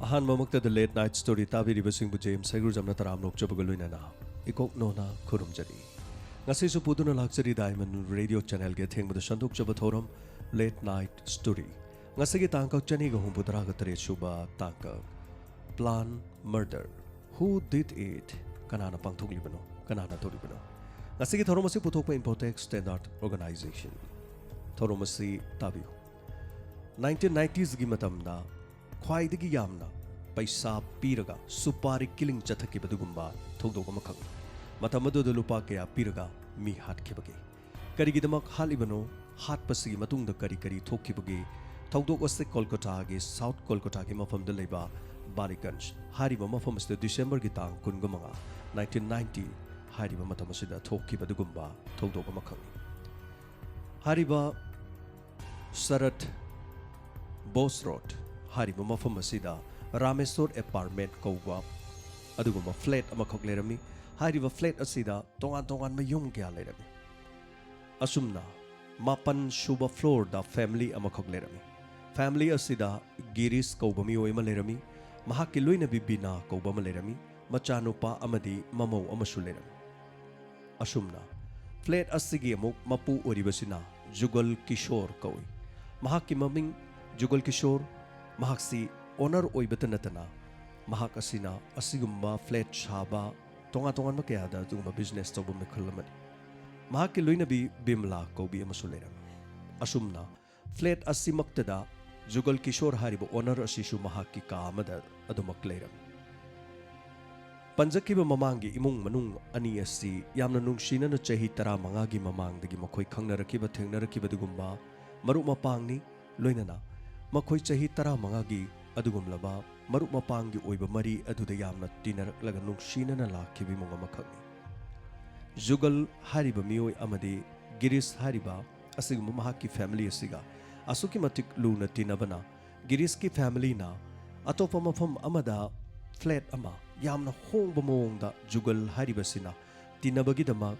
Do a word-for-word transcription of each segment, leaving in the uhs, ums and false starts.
ꯑꯍꯥꯟꯕꯃꯛꯇꯗ Late Night Story ꯇꯥꯕꯤꯔꯤꯕꯁꯤꯡꯕꯨ James ꯍꯩꯒ꯭ꯔꯨꯖꯝꯅ ꯇꯔꯥꯝꯅ ꯑꯣꯛꯆꯕꯒ ꯂꯣꯏꯅꯅ ꯏꯀꯣꯛꯅꯣꯅ ꯈꯨꯔꯨꯝꯖꯔꯤ꯫ ꯉꯁꯤꯁꯨ ꯄꯨꯗꯨꯅ ꯂꯥꯛꯆꯔꯤ Diamond Radio Channelꯒꯤ ꯑꯊꯦꯡꯕꯗ ꯁꯟꯗꯣꯛꯆꯕ ꯊꯧꯔꯝ Late Night Story꯫ ꯉꯁꯤꯒꯤ ꯇꯥꯡꯀꯛ ꯆꯅꯤꯒ ꯍꯨꯝꯐꯨꯇꯔꯥꯒ ꯇꯔꯦꯠ ꯁꯨꯕ ꯇꯥꯡꯀꯛ, Plan Murder꯫ Who did it? ꯀꯅꯥꯅ ꯄꯥꯡꯊꯣꯛꯂꯤꯕꯅꯣ? ꯀꯅꯥꯅ ꯇꯧꯔꯤꯕꯅꯣ? ꯉꯁꯤꯒꯤ ꯊꯧꯔꯝ ꯑꯁꯤ ꯄꯨꯊꯣꯛꯄ Infotech Standard Organization꯫ ꯊꯧꯔꯝ ꯑꯁꯤ ꯇꯥꯕꯤꯌꯨ꯫ ꯅꯥꯏꯟꯇꯤꯟ ꯅꯥꯏꯟꯇꯤꯁꯀꯤ ꯃꯇꯝꯗ ꯈ꯭ꯋꯥꯏꯗꯒꯤ ꯌꯥꯝꯅ ꯄꯩꯁꯥ ꯄꯤꯔꯒ ꯁꯨꯄꯥꯔꯤ ꯀꯤꯂꯤꯡ ꯆꯠꯊꯈꯤꯕ ꯑꯗꯨꯒꯨꯝꯕ ꯊꯧꯗꯣꯛ ꯑꯃꯈꯛꯅꯤ꯫ ꯃꯇꯝ ꯑꯗꯨꯗ ꯂꯨꯄꯥ ꯀꯌꯥ ꯄꯤꯔꯒ ꯃꯤ ꯍꯥꯠꯈꯤꯕꯒꯦ? ꯀꯔꯤꯒꯤꯗꯃꯛ ꯍꯥꯠꯂꯤꯕꯅꯣ? ꯍꯥꯠꯄꯁꯤꯒꯤ ꯃꯇꯨꯡꯗ ꯀꯔꯤ ꯀꯔꯤ ꯊꯣꯛꯈꯤꯕꯒꯦ? ꯊꯧꯗꯣꯛ ꯑꯁꯤ ꯀꯣꯜꯀꯇꯥꯒꯤ, ꯁꯥꯎꯠ ꯀꯣꯜꯀꯇꯥꯒꯤ ꯃꯐꯝꯗ ꯂꯩꯕ ꯕꯥꯂꯤꯒꯟꯖ ꯍꯥꯏꯔꯤꯕ ꯃꯐꯝ ꯑꯁꯤꯗ ꯗꯤꯁꯦꯝꯕꯔꯒꯤ ꯇꯥꯡ ꯀꯨꯟꯒ ꯃꯉꯥ, ꯅꯥꯏꯟꯇꯤꯟ ꯅꯥꯏꯟꯇꯤ ꯍꯥꯏꯔꯤꯕ ꯃꯇꯝ ꯑꯁꯤꯗ ꯊꯣꯛꯈꯤꯕ ꯑꯗꯨꯒꯨꯝꯕ ꯊꯧꯗꯣꯛ ꯑꯃꯈꯛꯅꯤ꯫ ꯍꯥꯏꯔꯤꯕ ꯁꯔꯠ ꯕꯣꯁ ꯔꯣꯗ ꯍꯥꯏꯔꯤꯕ ꯃꯐꯝ ꯑꯁꯤꯗ ꯔꯥꯃꯦꯁꯣꯔ ꯑꯦꯄꯥꯔꯠꯃꯦꯟ ꯀꯧꯕ ꯑꯗꯨꯒꯨꯝꯕ ꯐ꯭ꯂꯦꯠ ꯑꯃꯈꯛ ꯂꯩꯔꯝꯃꯤ꯫ ꯍꯥꯏꯔꯤꯕ ꯐ꯭ꯂꯦꯠ ꯑꯁꯤꯗ ꯇꯣꯉꯥꯟ ꯇꯣꯉꯥꯟꯕ ꯌꯨꯝ ꯀꯌꯥ ꯂꯩꯔꯝꯃꯤ꯫ ꯑꯁꯨꯝꯅ ꯃꯥꯄꯟ ꯁꯨꯕ ꯐ꯭ꯂꯣꯔꯗ ꯐꯦꯃꯤꯂꯤ ꯑꯃꯈꯛ ꯂꯩꯔꯝꯃꯤ꯫ ꯐꯦꯃꯤꯂꯤ ꯑꯁꯤꯗ ꯒꯤꯔꯤꯁ ꯀꯧꯕ ꯃꯤꯑꯣꯏ ꯑꯃ ꯂꯩꯔꯝꯃꯤ, ꯃꯍꯥꯛꯀꯤ ꯂꯣꯏꯅꯕꯤ ꯕꯤꯅꯥ ꯀꯧꯕ ꯑꯃ ꯂꯩꯔꯝꯃꯤ, ꯃꯆꯥꯅꯨꯄꯥ ꯑꯃꯗꯤ ꯃꯃꯧ ꯑꯃꯁꯨ ꯂꯩꯔꯝꯃꯤ꯫ ꯑꯁꯨꯝꯅ ꯐ꯭ꯂꯦꯠ ꯑꯁꯤꯒꯤ ꯑꯃꯨꯛ ꯃꯄꯨ ꯑꯣꯏꯔꯤꯕꯁꯤꯅ ꯖꯨꯒꯜ ꯀꯤꯁꯣꯔ ꯀꯧꯏ꯫ ꯃꯍꯥꯛꯀꯤ ꯃꯃꯤꯡ ꯖꯨꯒꯜ ꯀꯤꯁꯣꯔ, ꯃꯍꯥꯛꯁꯤ ꯑꯣꯅꯔ ꯑꯣꯏꯕꯇ ꯅꯠꯇꯅ ꯃꯍꯥꯛ ꯑꯁꯤꯅ ꯑꯁꯤꯒꯨꯝꯕ ꯐ꯭ꯂꯦꯠ ꯁꯥꯕ, ꯇꯣꯉꯥꯟ ꯇꯣꯉꯥꯟꯕ ꯀꯌꯥꯗ ꯑꯗꯨꯒꯨꯝꯕ ꯕꯤꯖꯤꯅꯦꯁ ꯇꯧꯕ ꯃꯤꯈꯜ ꯑꯃꯅꯤ꯫ ꯃꯍꯥꯛꯀꯤ ꯂꯣꯏꯅꯕꯤ ꯕꯤꯃꯂꯥ ꯀꯧꯕꯤ ꯑꯃꯁꯨ ꯂꯩꯔꯝꯃꯤ꯫ ꯑꯁꯨꯝꯅ ꯐ꯭ꯂꯦꯠ ꯑꯁꯤꯃꯛꯇꯗ ꯖꯨꯒꯜ ꯀꯤꯁꯣꯔ ꯍꯥꯏꯔꯤꯕ ꯑꯣꯅꯔ ꯑꯁꯤꯁꯨ ꯃꯍꯥꯛꯀꯤ ꯀꯥ ꯑꯃꯗ ꯑꯗꯨꯃꯛ ꯂꯩꯔꯝꯃꯤ꯫ ꯄꯟꯖꯈꯤꯕ ꯃꯃꯥꯡꯒꯤ ꯏꯃꯨꯡ ꯃꯅꯨꯡ ꯑꯅꯤ ꯑꯁꯤ ꯌꯥꯝꯅ ꯅꯨꯡꯁꯤꯅꯅ ꯆꯍꯤ ꯇꯔꯥꯃꯉꯥꯒꯤ ꯃꯃꯥꯡꯗꯒꯤ ꯃꯈꯣꯏ ꯈꯪꯅꯔꯛꯈꯤꯕ, ꯊꯦꯡꯅꯔꯛꯈꯤꯕ ꯑꯗꯨꯒꯨꯝꯕ ꯃꯔꯨꯞ ꯃꯄꯥꯡꯅꯤ꯫ ꯂꯣꯏꯅꯅ ꯃꯈꯣꯏ ꯆꯍꯤ ꯇꯔꯥꯃꯉꯥꯒꯤ ꯑꯗꯨꯒꯨꯝꯂꯕ ꯃꯔꯨꯞ ꯃꯄꯥꯡꯒꯤ ꯑꯣꯏꯕ ꯃꯔꯤ ꯑꯗꯨꯗ ꯌꯥꯝꯅ ꯇꯤꯟꯅꯔꯛꯂꯒ ꯅꯨꯡꯁꯤꯅꯅ ꯂꯥꯛꯈꯤꯕ ꯏꯃꯨꯡ ꯑꯃꯈꯛꯅꯤ꯫ ꯖꯨꯒꯜ ꯍꯥꯏꯔꯤꯕ ꯃꯤꯑꯣꯏ ꯑꯃꯗꯤ ꯒꯤꯔꯤꯁ ꯍꯥꯏꯔꯤꯕ ꯑꯁꯤꯒꯨꯝꯕ ꯃꯍꯥꯛꯀꯤ ꯐꯦꯃꯤꯂꯤ ꯑꯁꯤꯒ ꯑꯁꯨꯛꯀꯤ ꯃꯇꯤꯛ ꯂꯨꯅ ꯇꯤꯟꯅꯕꯅ ꯒꯤꯔꯤꯁꯀꯤ ꯐꯦꯃꯤꯂꯤꯅ ꯑꯇꯣꯞꯄ ꯃꯐꯝ ꯑꯃꯗ ꯐ꯭ꯂꯦꯠ ꯑꯃ ꯌꯥꯝꯅ ꯍꯣꯡꯕ ꯃꯑꯣꯡꯗ ꯖꯨꯒꯜ ꯍꯥꯏꯔꯤꯕꯁꯤꯅ ꯇꯤꯟꯅꯕꯒꯤꯗꯃꯛ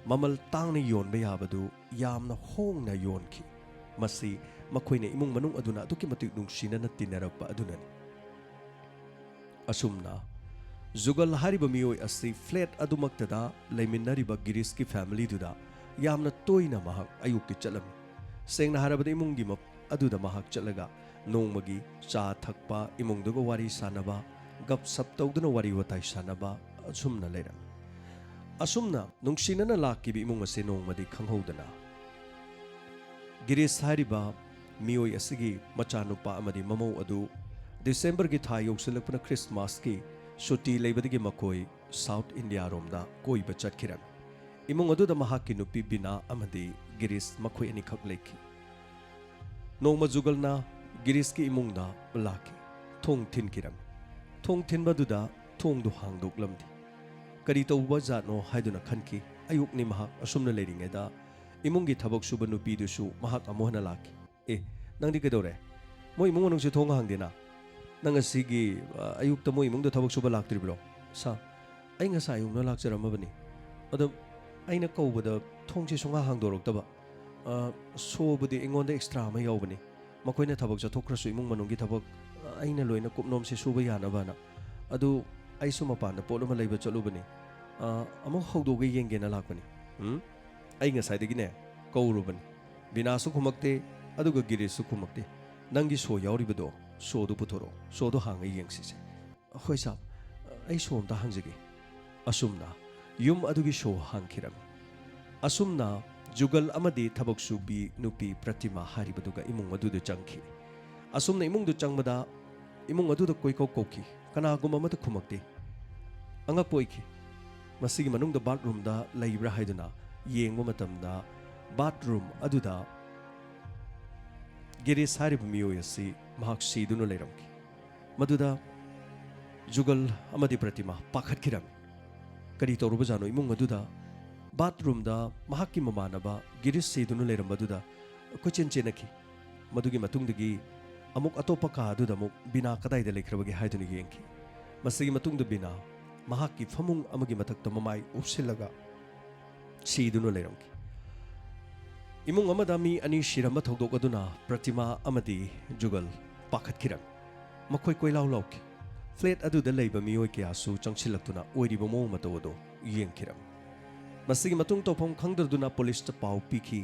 ꯃꯃꯜ ꯇꯥꯡꯅ ꯌꯣꯟꯕ ꯌꯥꯕꯗꯨ ꯌꯥꯝꯅ ꯍꯣꯡꯅ ꯌꯣꯟꯈꯤ꯫ ꯃꯁꯤ ꯃꯈꯣꯏꯅ ꯏꯃꯨꯡ ꯃꯅꯨꯡ ꯑꯗꯨꯅ ꯑꯗꯨꯛꯀꯤ ꯃꯇꯤꯛ ꯅꯨꯡꯁꯤꯅꯅ ꯇꯤꯟꯅꯔꯛꯄ ꯑꯗꯨꯅꯅꯤ꯫ ꯑꯁꯨꯝꯅ ꯖꯨꯒꯜ ꯍꯥꯏꯔꯤꯕ ꯃꯤꯑꯣꯏ ꯑꯁꯤ ꯐ꯭ꯂꯦꯠ ꯑꯗꯨꯃꯛꯇꯗ ꯂꯩꯃꯤꯟꯅꯔꯤꯕ ꯒꯤꯔꯤꯁꯀꯤ ꯐꯦꯃꯤꯂꯤꯗꯨꯗ ꯌꯥꯝꯅ ꯇꯣꯏꯅ ꯃꯍꯥꯛ ꯑꯌꯨꯛꯇꯤ ꯆꯠꯂꯝꯃꯤ꯫ ꯁꯦꯡꯅ ꯍꯥꯏꯔꯕꯗ ꯏꯃꯨꯡꯒꯤ ꯃꯞ-, ꯑꯗꯨꯗ ꯃꯍꯥꯛ ꯆꯠꯂꯒ ꯅꯣꯡꯃꯒꯤ ꯆꯥ ꯊꯛꯄ, ꯏꯃꯨꯡꯗꯨꯒ ꯋꯥꯔꯤ ꯁꯥꯟꯅꯕ, ꯒꯞ ꯁꯞ ꯇꯧꯗꯨꯅ ꯋꯥꯔꯤ ꯋꯥꯇꯥꯏ ꯁꯥꯟꯅꯕ ꯑꯁꯨꯝꯅ ꯂꯩꯔꯝꯃꯤ꯫ ꯑꯁꯨꯝꯅ ꯅꯨꯡꯁꯤꯅꯅ ꯂꯥꯛꯈꯤꯕ ꯏꯃꯨꯡ ꯑꯁꯤ ꯅꯣꯡꯃꯗꯤ ꯈꯪꯍꯧꯗꯅ ꯒꯤꯔꯤꯁ ꯍꯥꯏꯔꯤꯕ ꯃꯤꯑꯣꯏ ꯑꯁꯤꯒꯤ ꯃꯆꯥꯅꯨꯄꯥ ꯑꯃꯗꯤ ꯃꯃꯧ ꯑꯗꯨ ꯗꯤꯁꯦꯝꯕꯔꯒꯤ ꯊꯥ ꯌꯧꯁꯤꯜꯂꯛꯄꯅ ꯈ꯭ꯔꯤꯁꯃꯥꯁꯀꯤ ꯁꯨꯇꯤ ꯂꯩꯕꯗꯒꯤ ꯃꯈꯣꯏ ꯁꯥꯎꯠ ꯏꯟꯗꯤꯌꯥꯔꯣꯝꯗ ꯀꯣꯏꯕ ꯆꯠꯈꯤꯔꯝꯃꯤ꯫ ꯏꯃꯨꯡ ꯑꯗꯨꯗ ꯃꯍꯥꯛꯀꯤ ꯅꯨꯄꯤ ꯕꯤꯅꯥ ꯑꯃꯗꯤ ꯒꯤꯔꯤꯁ ꯃꯈꯣꯏ ꯑꯅꯤꯈꯛ ꯂꯩꯈꯤ꯫ ꯅꯣꯡꯃ ꯖꯨꯒꯜꯅ ꯒꯤꯔꯤꯁꯀꯤ ꯏꯃꯨꯡꯗ ꯂꯥꯛꯈꯤ꯫ ꯊꯣꯡ ꯊꯤꯟꯈꯤꯔꯝꯃꯤ꯫ ꯊꯣꯡ ꯊꯤꯟꯕꯗꯨꯗ ꯊꯣꯡꯗꯨ ꯍꯥꯡꯗꯣꯛꯂꯝꯗꯦ꯫ ꯀꯔꯤ ꯇꯧꯕ ꯖꯥꯠꯅꯣ ꯍꯥꯏꯗꯨꯅ ꯈꯟꯈꯤ꯫ ꯑꯌꯨꯛꯅꯤ ꯃꯍꯥꯛ ꯑꯁꯨꯝꯅ ꯂꯩꯔꯤꯉꯩꯗ ꯏꯃꯨꯡꯒꯤ ꯊꯕꯛ ꯁꯨꯕ ꯅꯨꯄꯤꯗꯨꯁꯨ ꯃꯍꯥꯛ ꯑꯃꯨꯛ ꯍꯟꯅ ꯂꯥꯛꯈꯤ꯫ "ꯑꯦ, ꯅꯪꯗꯤ ꯀꯩꯗꯧꯔꯦ? ꯃꯣꯏ ꯏꯃꯨꯡ ꯃꯅꯨꯡꯁꯦ ꯊꯣꯡ ꯍꯥꯡꯗꯦꯅ? ꯅꯪ ꯉꯁꯤꯒꯤ, ꯑ, ꯑꯌꯨꯛꯇ ꯃꯣꯏ ꯏꯃꯨꯡꯗ ꯊꯕꯛ ꯁꯨꯕ ꯂꯥꯛꯇ꯭ꯔꯤꯕ꯭ꯔꯣ?" "ꯁꯥ, ꯑꯩ ꯉꯁꯥꯏ ꯑꯌꯨꯛꯅ ꯂꯥꯛꯆꯔꯝꯃꯕꯅꯤ꯫ ꯑꯗꯣ ꯑꯩꯅ ꯀꯧꯕꯗ ꯊꯣꯡꯁꯦ ꯁꯨꯡꯍꯥꯡ ꯍꯥꯡꯗꯣꯔꯛꯇꯕ꯫ ꯑ, ꯁꯣꯕꯨꯗꯤ ꯑꯩꯉꯣꯟꯗ ꯑꯦꯛꯁꯇ꯭ꯔꯥ ꯑꯃ ꯌꯥꯎꯕꯅꯤ꯫ ꯃꯈꯣꯏꯅ ꯊꯕꯛ ꯆꯠꯊꯣꯛꯈ꯭ꯔꯁꯨ ꯏꯃꯨꯡ ꯃꯅꯨꯡꯒꯤ ꯊꯕꯛ, ꯑ, ꯑꯩꯅ ꯂꯣꯏꯅ ꯀꯨꯞꯅꯣꯝꯁꯦ ꯁꯨꯕ ꯌꯥꯅꯕꯅ꯫ ꯑꯗꯨ ꯑꯩꯁꯨ ꯃꯄꯥꯟꯗ ꯄꯣꯠ ꯑꯃ ꯂꯩꯕ ꯆꯠꯂꯨꯕꯅꯤ꯫ ꯑ, ꯑꯃꯨꯛ ꯍꯧꯗꯣꯛꯑꯒ ꯌꯦꯡꯒꯦꯅ ꯂꯥꯛꯄꯅꯤ꯫ ꯎꯝ? ꯑꯩ ꯉꯁꯥꯏꯗꯒꯤꯅꯦ ꯀꯧꯔꯨꯕꯅꯤ꯫ ꯕꯤꯅꯥꯁꯨ ꯈꯨꯝꯃꯛꯇꯦ, ꯑꯗꯨꯒ ꯒꯤꯔꯤꯁꯁꯨ ꯈꯨꯝꯃꯛꯇꯦ꯫ ꯅꯪꯒꯤ ꯁꯣ ꯌꯥꯎꯔꯤꯕꯗꯣ, ꯁꯣꯗꯨ ꯄꯨꯊꯣꯔꯛꯑꯣ꯫ ꯁꯣꯗꯣ ꯍꯥꯡꯉ ꯌꯦꯡꯁꯤꯁꯦ꯫" "ꯍꯣꯏ ꯁꯥꯕ, ꯑꯩ ꯁꯣ ꯑꯝꯇ ꯍꯥꯡꯖꯒꯦ꯫" ꯑꯁꯨꯝꯅ ꯌꯨꯝ ꯑꯗꯨꯒꯤ ꯁꯣ ꯍꯥꯡꯈꯤꯔꯝꯃꯤ꯫ ꯑꯁꯨꯝꯅ ꯖꯨꯒꯜ ꯑꯃꯗꯤ ꯊꯕꯛ ꯁꯨꯕꯤ ꯅꯨꯄꯤ ꯄ꯭ꯔꯇꯤꯃꯥ ꯍꯥꯏꯔꯤꯕꯗꯨꯒ ꯏꯃꯨꯡ ꯑꯗꯨꯗ ꯆꯪꯈꯤ꯫ ꯑꯁꯨꯝꯅ ꯏꯃꯨꯡꯗꯨ ꯆꯪꯕꯗ ꯏꯃꯨꯡ ꯑꯗꯨꯗ ꯀꯣꯏꯀꯧ ꯀꯧꯈꯤ꯫ ꯀꯅꯥꯒꯨꯝꯕ ꯑꯃꯠꯇ ꯈꯨꯝꯃꯛꯇꯦ꯫ ꯑꯉꯛꯄ ꯑꯣꯏꯈꯤ꯫ ꯃꯁꯤꯒꯤ ꯃꯅꯨꯡꯗ ꯕꯥꯠꯔꯨꯝꯗ ꯂꯩꯕ꯭ꯔꯥ ꯍꯥꯏꯗꯨꯅ ꯌꯦꯡꯕ ꯃꯇꯝꯗ ꯕꯥꯠꯔꯨꯝ ꯑꯗꯨꯗ ꯒꯤꯔꯤꯁ ꯍꯥꯏꯔꯤꯕ ꯃꯤꯑꯣꯏ ꯑꯁꯤ ꯃꯍꯥꯛ ꯁꯤꯗꯨꯅ ꯂꯩꯔꯝꯈꯤ꯫ ꯃꯗꯨꯗ ꯖꯨꯒꯜ ꯑꯃꯗꯤ ꯄ꯭ꯔꯇꯤꯃꯥ ꯄꯥꯈꯠꯈꯤꯔꯝꯃꯤ꯫ ꯀꯔꯤ ꯇꯧꯔꯨꯕꯖꯥꯠꯅꯣ? ꯏꯃꯨꯡ ꯑꯗꯨꯗ ꯕꯥꯠꯔꯨꯝꯗ ꯃꯍꯥꯛꯀꯤ ꯃꯃꯥꯟꯅꯕ ꯒꯤꯔꯤꯁ ꯁꯤꯗꯨꯅ ꯂꯩꯔꯝꯕꯗꯨꯗ ꯀꯣꯏꯆꯦꯟ ꯆꯦꯟꯅꯈꯤ꯫ ꯃꯗꯨꯒꯤ ꯃꯇꯨꯡꯗꯒꯤ ꯑꯃꯨꯛ ꯑꯇꯣꯞꯄ ꯀꯥ ꯑꯗꯨꯗ ꯑꯃꯨꯛ ꯕꯤꯅꯥ ꯀꯗꯥꯏꯗ ꯂꯩꯈ꯭ꯔꯕꯒꯦ ꯍꯥꯏꯗꯨꯅ ꯌꯦꯡꯈꯤ꯫ ꯃꯁꯤꯒꯤ ꯃꯇꯨꯡꯗ ꯕꯤꯅꯥ ꯃꯍꯥꯛꯀꯤ ꯐꯃꯨꯡ ꯑꯃꯒꯤ ꯃꯊꯛꯇ ꯃꯃꯥꯏ ꯎꯞꯁꯤꯜꯂꯒ ꯁꯤꯗꯨꯅ ꯂꯩꯔꯝꯈꯤ꯫ ꯏꯃꯨꯡ ꯑꯃꯗ ꯃꯤ ꯑꯅꯤ ꯁꯤꯔꯝꯕ ꯊꯧꯗꯣꯛ ꯑꯗꯨꯅ ꯄ꯭ꯔꯇꯤꯃꯥ ꯑꯃꯗꯤ ꯖꯨꯒꯜ ꯄꯥꯈꯠꯈꯤꯔꯝꯃꯤ꯫ ꯃꯈꯣꯏ ꯀꯣꯏꯂꯥꯎ ꯂꯥꯎꯈꯤ꯫ ꯐ꯭ꯂꯦꯠ ꯑꯗꯨꯗ ꯂꯩꯕ ꯃꯤꯑꯣꯏ ꯀꯌꯥꯁꯨ ꯆꯪꯁꯤꯜꯂꯛꯇꯨꯅ ꯑꯣꯏꯔꯤꯕ ꯃꯑꯣꯡ ꯃꯇꯧ ꯑꯗꯨ ꯌꯦꯡꯈꯤꯔꯝꯃꯤ꯫ ꯃꯁꯤꯒꯤ ꯃꯇꯨꯡ ꯇꯧꯐꯝ ꯈꯪꯗꯗꯨꯅ ꯄꯨꯂꯤꯁꯇ ꯄꯥꯎ ꯄꯤꯈꯤ꯫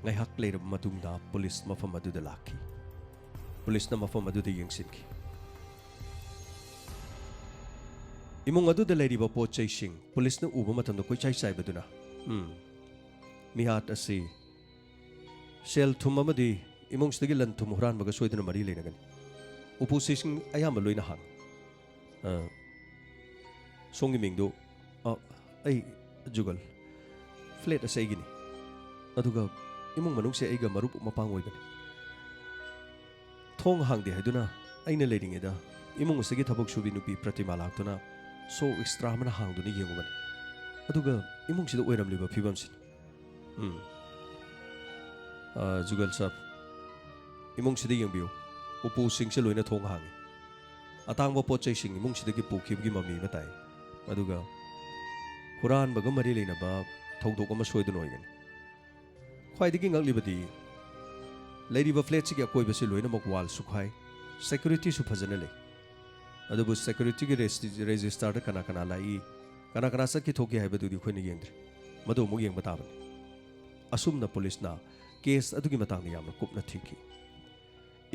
ꯉꯥꯏꯍꯥꯛ ꯂꯩꯔꯕ ꯃꯇꯨꯡꯗ ꯄꯨꯂꯤꯁ ꯃꯐꯝ ꯑꯗꯨꯗ ꯂꯥꯛꯈꯤ꯫ ꯄꯨꯂꯤꯁꯅ ꯃꯐꯝ ꯑꯗꯨꯗ ꯌꯦꯡꯁꯤꯟꯈꯤ꯫ ꯏꯃꯨꯡ ꯑꯗꯨꯗ ꯂꯩꯔꯤꯕ ꯄꯣꯠ ꯆꯩꯁꯤꯡ ꯄꯨꯂꯤꯁꯅ ꯎꯕ ꯃꯇꯝꯗ ꯀꯣꯏꯆꯥꯏ ꯆꯥꯏꯕꯗꯨꯅ, "ꯎꯝ, ꯃꯤꯍꯥꯠ ꯑꯁꯤ ꯁꯦꯜ ꯊꯨꯝ ꯑꯃꯗꯤ ꯏꯃꯨꯡꯁꯤꯗꯒꯤ ꯂꯟ ꯊꯨꯝ ꯍꯨꯔꯥꯟꯕꯒ ꯁꯣꯏꯗꯅ ꯃꯔꯤ ꯂꯩꯅꯒꯅꯤ꯫ ꯎꯄꯨꯁꯤꯁꯤꯡ ꯑꯌꯥꯝꯕ ꯂꯣꯏꯅ ꯍꯥꯡꯉꯤ꯫ ꯑ, ꯁꯣꯝꯒꯤ ꯃꯤꯡꯗꯨ?" "ꯑ, ꯑꯩ ꯖꯨꯒꯜ꯫ ꯐ꯭ꯂꯦꯠ ꯑꯁꯤ ꯑꯩꯒꯤꯅꯤ꯫ ꯑꯗꯨꯒ ꯏꯃꯨꯡ ꯃꯅꯨꯡꯁꯦ ꯑꯩꯒ ꯃꯔꯨꯞ ꯃꯄꯥꯡ ꯑꯣꯏꯕꯅꯤ꯫ ꯊꯣꯡ ꯍꯥꯡꯗꯦ ꯍꯥꯏꯗꯨꯅ ꯑꯩꯅ ꯂꯩꯔꯤꯉꯩꯗ ꯏꯃꯨꯡ ꯑꯁꯤꯒꯤ ꯊꯕꯛ ꯁꯨꯕꯤ ꯅꯨꯄꯤ ꯄ꯭ꯔꯇꯤꯃꯥ ꯂꯥꯛꯇꯨꯅ ꯁꯣ ꯑꯦꯛꯁꯇ꯭ꯔꯥ ꯑꯃꯅ ꯍꯥꯡꯗꯨꯅ ꯌꯦꯡꯉꯨꯕꯅꯤ꯫ ꯑꯗꯨꯒ ꯏꯃꯨꯡꯁꯤꯗ ꯑꯣꯏꯔꯝꯂꯤꯕ ꯐꯤꯕꯝꯁꯤꯅꯤ꯫" "ꯎꯝ꯫ ꯑ, ꯖꯨꯒꯜ ꯁꯥꯕ, ꯏꯃꯨꯡꯁꯤꯗ ꯌꯦꯡꯕꯤꯌꯨ꯫ ꯎꯄꯨꯁꯤꯡꯁꯦ ꯂꯣꯏꯅ ꯊꯣꯡ ꯍꯥꯡꯉꯤ꯫ ꯑꯇꯥꯡꯕ ꯄꯣꯠ ꯆꯩꯁꯤꯡ ꯏꯃꯨꯡꯁꯤꯗꯒꯤ ꯄꯨꯈꯤꯕꯒꯤ ꯃꯃꯤ ꯑꯃ ꯇꯥꯏ꯫ ꯑꯗꯨꯒ ꯍꯨꯔꯥꯟꯕꯒ ꯃꯔꯤ ꯂꯩꯅꯕ ꯊꯧꯗꯣꯛ ꯑꯃ ꯁꯣꯏꯗꯅ ꯑꯣꯏꯒꯅꯤ꯫ ꯈ꯭ꯋꯥꯏꯗꯒꯤ ꯉꯛꯂꯤꯕꯗꯤ, ꯂꯩꯔꯤꯕ ꯐ꯭ꯂꯦꯠꯁꯤꯒꯤ ꯑꯀꯣꯏꯕꯁꯤ ꯂꯣꯏꯅꯃꯛ ꯋꯥꯜ ꯁꯨꯈꯥꯏ, ꯁꯦꯀ꯭ꯌꯨꯔꯤꯇꯤꯁꯨ ꯐꯖꯅ ꯂꯩ꯫ ꯑꯗꯨꯕꯨ ꯁꯦꯀ꯭ꯌꯨꯔꯤꯇꯤꯒꯤ ꯔꯦꯖꯤꯁ-, ꯔꯦꯖꯤꯁꯇꯥꯔꯗ ꯀꯅꯥ ꯀꯅꯥ ꯂꯥꯛꯏ, ꯀꯅꯥ ꯀꯅꯥ ꯆꯠꯈꯤ ꯊꯣꯛꯈꯤ ꯍꯥꯏꯕꯗꯨꯗꯤ ꯑꯩꯈꯣꯏꯅ ꯌꯦꯡꯗ꯭ꯔꯤ꯫ ꯃꯗꯨ ꯑꯃꯨꯛ ꯌꯦꯡꯕ ꯇꯥꯕꯅꯤ꯫" ꯑꯁꯨꯝꯅ ꯄꯨꯂꯤꯁꯅ ꯀꯦꯁ ꯑꯗꯨꯒꯤ ꯃꯇꯥꯡꯗ ꯌꯥꯝꯅ ꯀꯨꯞꯅ ꯊꯤꯈꯤ꯫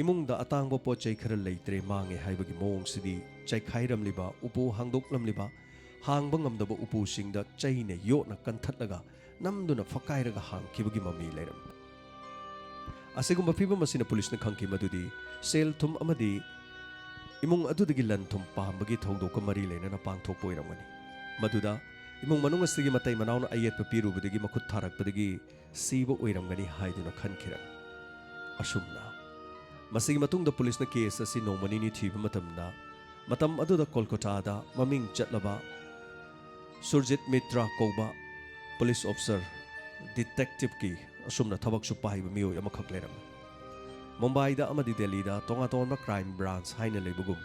ꯏꯃꯨꯡꯗ ꯑꯇꯥꯡꯕ ꯄꯣꯠ ꯆꯩ ꯈꯔ ꯂꯩꯇ꯭ꯔꯦ, ꯃꯥꯡꯉꯦ ꯍꯥꯏꯕꯒꯤ ꯃꯑꯣꯡꯁꯤꯗꯤ ꯆꯥꯏꯈꯥꯏꯔꯝꯂꯤꯕ, ꯎꯄꯨ ꯍꯥꯡꯗꯣꯛꯂꯝꯂꯤꯕ, ꯍꯥꯡꯕ ꯉꯝꯗꯕ ꯎꯄꯨꯁꯤꯡꯗ ꯆꯩꯅ ꯌꯣꯠꯅ ꯀꯟꯊꯠꯂꯒ ꯅꯝꯗꯨꯅ ꯐꯛꯀꯥꯏꯔꯒ ꯍꯥꯡꯈꯤꯕꯒꯤ ꯃꯃꯤ ꯂꯩꯔꯝꯃꯤ꯫ ꯑꯁꯤꯒꯨꯝꯕ ꯐꯤꯕꯝ ꯑꯁꯤꯅ ꯄꯨꯂꯤꯁꯅ ꯈꯪꯈꯤ ꯃꯗꯨꯗꯤ ꯁꯦꯜ ꯊꯨꯝ ꯑꯃꯗꯤ ꯏꯃꯨꯡ ꯑꯗꯨꯗꯒꯤ ꯂꯟ ꯊꯨꯝ ꯄꯥꯝꯕꯒꯤ ꯊꯧꯗꯣꯛꯀ ꯃꯔꯤ ꯂꯩꯅꯅ ꯄꯥꯡꯊꯣꯛꯄ ꯑꯣꯏꯔꯝꯒꯅꯤ꯫ ꯃꯗꯨꯗ ꯏꯃꯨꯡ ꯃꯅꯨꯡ ꯑꯁꯤꯒꯤ ꯃꯇꯩ ꯃꯅꯥꯎꯅ ꯑꯌꯦꯠꯄ ꯄꯤꯔꯨꯕꯗꯒꯤ ꯃꯈꯨꯠ ꯊꯥꯔꯛꯄꯗꯒꯤ ꯁꯤꯕ ꯑꯣꯏꯔꯝꯒꯅꯤ ꯍꯥꯏꯗꯨꯅ ꯈꯟꯈꯤꯔꯝꯃꯤ꯫ ꯑꯁꯨꯝꯅ ꯃꯁꯤꯒꯤ ꯃꯇꯨꯡꯗ ꯄꯨꯂꯤꯁꯅ ꯀꯦꯁ ꯑꯁꯤ ꯅꯣꯡꯃ ꯅꯤꯅꯤ ꯊꯤꯕ ꯃꯇꯝꯗ ꯃꯇꯝ ꯑꯗꯨꯗ ꯀꯣꯜꯀꯇꯥꯗ ꯃꯃꯤꯡ ꯆꯠꯂꯕ ꯁꯨꯔꯖꯤꯠ ꯃꯤꯇ꯭ꯔ ꯀꯧꯕ ꯄꯨꯂꯤꯁ ꯑꯣꯐꯤꯁꯔ, ꯗꯤꯇꯦꯛꯇꯤꯚꯀꯤ ꯑꯁꯨꯝꯅ ꯊꯕꯛꯁꯨ ꯄꯥꯏꯕ ꯃꯤꯑꯣꯏ ꯑꯃꯈꯛ ꯂꯩꯔꯝꯃꯤ꯫ ꯃꯨꯝꯕꯥꯏꯗ ꯑꯃꯗꯤ ꯗꯦꯜꯂꯤꯗ ꯇꯣꯉꯥꯟ ꯇꯣꯉꯥꯟꯕ ꯀ꯭ꯔꯥꯏꯝ ꯕ꯭ꯔꯥꯟꯆ ꯍꯥꯏꯅ ꯂꯩꯕꯒꯨꯝ,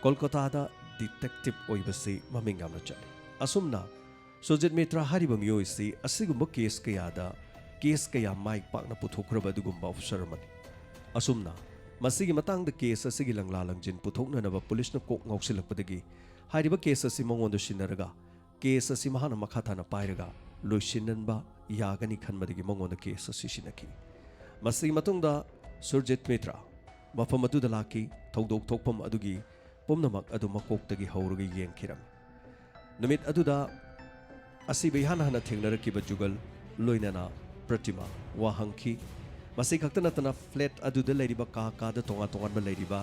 ꯀꯣꯜꯀꯇꯥꯗ ꯗꯤꯇꯦꯛꯇꯤꯚ ꯑꯣꯏꯕꯁꯤ ꯃꯃꯤꯡ ꯌꯥꯝꯅ ꯆꯠꯂꯤ꯫ ꯑꯁꯨꯝꯅ ꯁꯨꯔꯖꯤꯠ ꯃꯤꯇ꯭ꯔ ꯍꯥꯏꯔꯤꯕ ꯃꯤꯑꯣꯏꯁꯤ ꯑꯁꯤꯒꯨꯝꯕ ꯀꯦꯁ ꯀꯌꯥꯗ, ꯀꯦꯁ ꯀꯌꯥ ꯃꯥꯏ ꯄꯥꯛꯅ ꯄꯨꯊꯣꯛꯈ꯭ꯔꯕ ꯑꯗꯨꯒꯨꯝꯕ ꯑꯣꯐꯤꯁꯔ ꯑꯃꯅꯤ꯫ ꯑꯁꯨꯝꯅ ꯃꯁꯤꯒꯤ ꯃꯇꯥꯡꯗ ꯀꯦꯁ ꯑꯁꯤꯒꯤ ꯂꯪꯂꯥ ꯂꯪꯖꯤꯟ ꯄꯨꯊꯣꯛꯅꯅꯕ ꯄꯨꯂꯤꯁꯅ ꯀꯣꯛ ꯉꯥꯎꯁꯤꯜꯂꯛꯄꯗꯒꯤ ꯍꯥꯏꯔꯤꯕ ꯀꯦꯁ ꯑꯁꯤ ꯃꯉꯣꯟꯗ ꯁꯤꯟꯅꯔꯒ ꯀꯦꯁ ꯑꯁꯤ ꯃꯍꯥꯛꯅ ꯃꯈꯥ ꯇꯥꯅ ꯄꯥꯏꯔꯒ ꯂꯣꯏꯁꯤꯟꯍꯟꯕ ꯌꯥꯒꯅꯤ ꯈꯟꯕꯗꯒꯤ ꯃꯉꯣꯟꯗ ꯀꯦꯁ ꯑꯁꯤ ꯁꯤꯟꯅꯈꯤ꯫ ꯃꯁꯤꯒꯤ ꯃꯇꯨꯡꯗ ꯁꯨꯔꯖꯤꯠ ꯃꯤꯇ꯭ꯔ ꯃꯐꯝ ꯑꯗꯨꯗ ꯂꯥꯛꯈꯤ꯫ ꯊꯧꯗꯣꯛ ꯊꯣꯛꯐꯝ ꯑꯗꯨꯒꯤ ꯄꯨꯝꯅꯃꯛ ꯑꯗꯨ ꯃꯀꯣꯛꯇꯒꯤ ꯍꯧꯔꯒ ꯌꯦꯡꯈꯤꯔꯝꯃꯤ꯫ ꯅꯨꯃꯤꯠ ꯑꯗꯨꯗ ꯑꯁꯤꯕ ꯏꯍꯥꯟ ꯍꯥꯟꯅ ꯊꯦꯡꯅꯔꯛꯈꯤꯕ ꯖꯨꯒꯜ ꯂꯣꯏꯅꯅ ꯄ꯭ꯔꯇꯤꯃꯥ ꯋꯥ ꯍꯪꯈꯤ꯫ ꯃꯁꯤ ꯈꯛꯇ ꯅꯠꯇꯅ ꯐ꯭ꯂꯦꯠ ꯑꯗꯨꯗ ꯂꯩꯔꯤꯕ ꯀꯥ ꯀꯥꯗ ꯇꯣꯉꯥꯟ ꯇꯣꯉꯥꯟꯕ ꯂꯩꯔꯤꯕ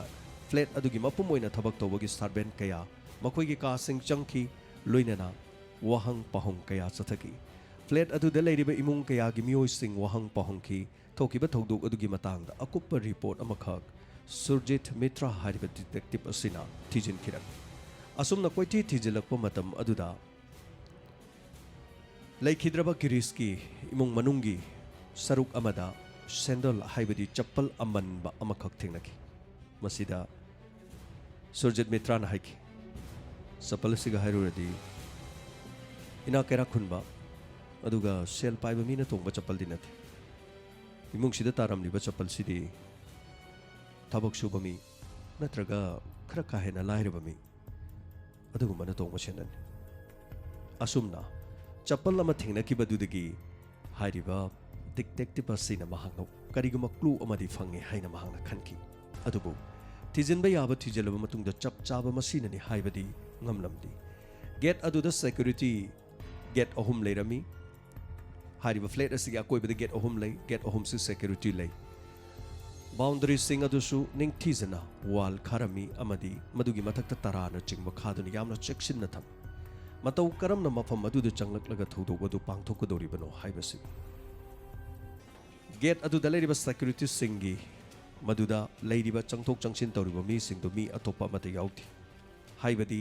ꯐ꯭ꯂꯦꯠ ꯑꯗꯨꯒꯤ ꯃꯄꯨꯝ ꯑꯣꯏꯅ ꯊꯕꯛ ꯇꯧꯕꯒꯤ ꯁꯥꯔꯚꯦꯟ ꯀꯌꯥ ꯃꯈꯣꯏꯒꯤ ꯀꯥꯁꯤꯡ ꯆꯪꯈꯤ, ꯂꯣꯏꯅꯅ ꯋꯥꯍꯪ ꯄꯥꯎꯍꯪ ꯀꯌꯥ ꯆꯠꯊꯈꯤ꯫ ꯐ꯭ꯂꯦꯠ ꯑꯗꯨꯗ ꯂꯩꯔꯤꯕ ꯏꯃꯨꯡ ꯀꯌꯥꯒꯤ ꯃꯤꯑꯣꯏꯁꯤꯡ ꯋꯥꯍꯪ ꯄꯥꯎꯍꯪꯈꯤ꯫ ꯊꯣꯛꯈꯤꯕ ꯊꯧꯗꯣꯛ ꯑꯗꯨꯒꯤ ꯃꯇꯥꯡꯗ ꯑꯀꯨꯞꯄ ꯔꯤꯄꯣꯔꯠ ꯑꯃꯈꯛ ꯁꯨꯔꯖꯤꯠ ꯃꯤꯇ꯭ꯔ ꯍꯥꯏꯔꯤꯕ ꯗꯤꯇꯦꯛꯇꯤꯚ ꯑꯁꯤꯅ ꯊꯤꯖꯤꯟꯈꯤꯔꯝꯃꯤ꯫ ꯑꯁꯨꯝꯅ ꯀꯣꯏꯊꯤ ꯊꯤꯖꯤꯜꯂꯛꯄ ꯃꯇꯝ ꯑꯗꯨꯗ ꯂꯩꯈꯤꯗ꯭ꯔꯕ ꯒꯤꯔꯤꯁꯀꯤ ꯏꯃꯨꯡ ꯃꯅꯨꯡꯒꯤ ꯁꯔꯨꯛ ꯑꯃꯗ ꯁꯦꯟꯗꯜ, ꯍꯥꯏꯕꯗꯤ ꯆꯄꯜ ꯑꯃꯟꯕ ꯑꯃꯈꯛ ꯊꯦꯡꯅꯈꯤ꯫ ꯃꯁꯤꯗ ꯁꯨꯔꯖꯤꯠ ꯃꯤꯇ꯭ꯔꯅ ꯍꯥꯏꯈꯤ, "ꯆꯄꯜ ꯑꯁꯤꯒ ꯍꯥꯏꯔꯨꯔꯗꯤ ꯏꯅꯥꯛ ꯀꯩꯔꯥꯛ ꯈꯨꯟꯕ ꯑꯗꯨꯒ ꯁꯦꯜ ꯄꯥꯏꯕ ꯃꯤꯅ ꯇꯣꯡꯕ ꯆꯄꯜꯗꯤ ꯅꯠꯇꯦ꯫ ꯏꯃꯨꯡꯁꯤꯗ ꯇꯥꯔꯝꯂꯤꯕ ꯆꯄꯜꯁꯤꯗꯤ ꯊꯕꯛ ꯁꯨꯕ ꯃꯤ ꯅꯠꯇ꯭ꯔꯒ ꯈꯔ ꯀꯥ ꯍꯦꯟꯅ ꯂꯥꯏꯔꯕ ꯃꯤ ꯑꯗꯨꯒꯨꯝꯕꯅ ꯇꯣꯡꯕ ꯁꯦꯟꯗꯜꯅꯤ꯫" ꯑꯁꯨꯝꯅ ꯆꯄꯜ ꯑꯃ ꯊꯦꯡꯅꯈꯤꯕꯗꯨꯗꯒꯤ ꯍꯥꯏꯔꯤꯕ ꯗꯤꯇꯦꯛꯇꯤꯚ ꯑꯁꯤꯅ ꯃꯍꯥꯛꯅ ꯀꯔꯤꯒꯨꯝꯕ ꯀ꯭ꯂꯨ ꯑꯃꯗꯤ ꯐꯪꯉꯦ ꯍꯥꯏꯅ ꯃꯍꯥꯛꯅ ꯈꯟꯈꯤ꯫ ꯑꯗꯨꯕꯨ ꯊꯤꯖꯤꯟꯕ ꯌꯥꯕ ꯊꯤꯖꯤꯜꯂꯕ ꯃꯇꯨꯡꯗ ꯆꯞ ꯆꯥꯕ ꯃꯁꯤꯅꯅꯤ ꯍꯥꯏꯕꯗꯤ ꯉꯝꯂꯝꯗꯦ꯫ ꯒꯦꯠ ꯑꯗꯨꯗ ꯁꯦꯀ꯭ꯌꯨꯔꯤꯇꯤ ꯒꯦꯠ ꯑꯍꯨꯝ ꯂꯩꯔꯝꯃꯤ꯫ ꯍꯥꯏꯔꯤꯕ ꯐ꯭ꯂꯦꯠ ꯑꯁꯤꯒꯤ ꯑꯀꯣꯏꯕꯗ ꯒꯦꯠ ꯑꯍꯨꯝ ꯂꯩ꯫ ꯒꯦꯠ ꯑꯍꯨꯝꯁꯤ ꯁꯦꯀ꯭ꯌꯨꯔꯤꯇꯤ ꯂꯩ꯫ ꯕꯥꯎꯟꯗꯔꯤꯁꯤꯡ ꯑꯗꯨꯁꯨ ꯅꯤꯡꯊꯤꯖꯅ ꯋꯥꯜ ꯈꯥꯔꯝꯃꯤ ꯑꯃꯗꯤ ꯃꯗꯨꯒꯤ ꯃꯊꯛꯇ ꯇꯔꯥꯅꯆꯤꯡꯕ ꯈꯥꯗꯨꯅ ꯌꯥꯝꯅ ꯆꯦꯛꯁꯤꯟꯅ ꯊꯝꯃꯤ꯫ ꯃꯇꯧ ꯀꯔꯝꯅ ꯃꯐꯝ ꯑꯗꯨꯗ ꯆꯪꯂꯛꯂꯒ ꯊꯧꯗꯣꯛ ꯑꯗꯨ ꯄꯥꯡꯊꯣꯛꯀꯗꯧꯔꯤꯕꯅꯣ ꯍꯥꯏꯕꯁꯤ꯫ ꯒꯦꯠ ꯑꯗꯨꯗ ꯂꯩꯔꯤꯕ ꯁꯦꯀ꯭ꯌꯨꯔꯤꯇꯤꯁꯤꯡꯒꯤ ꯃꯗꯨꯗ ꯂꯩꯔꯤꯕ ꯆꯪꯊꯣꯛ ꯆꯪꯁꯤꯟ ꯇꯧꯔꯤꯕ ꯃꯤꯁꯤꯡꯗꯨ ꯃꯤ ꯑꯇꯣꯞꯄ ꯑꯃꯠꯇ ꯌꯥꯎꯗꯦ꯫ ꯍꯥꯏꯕꯗꯤ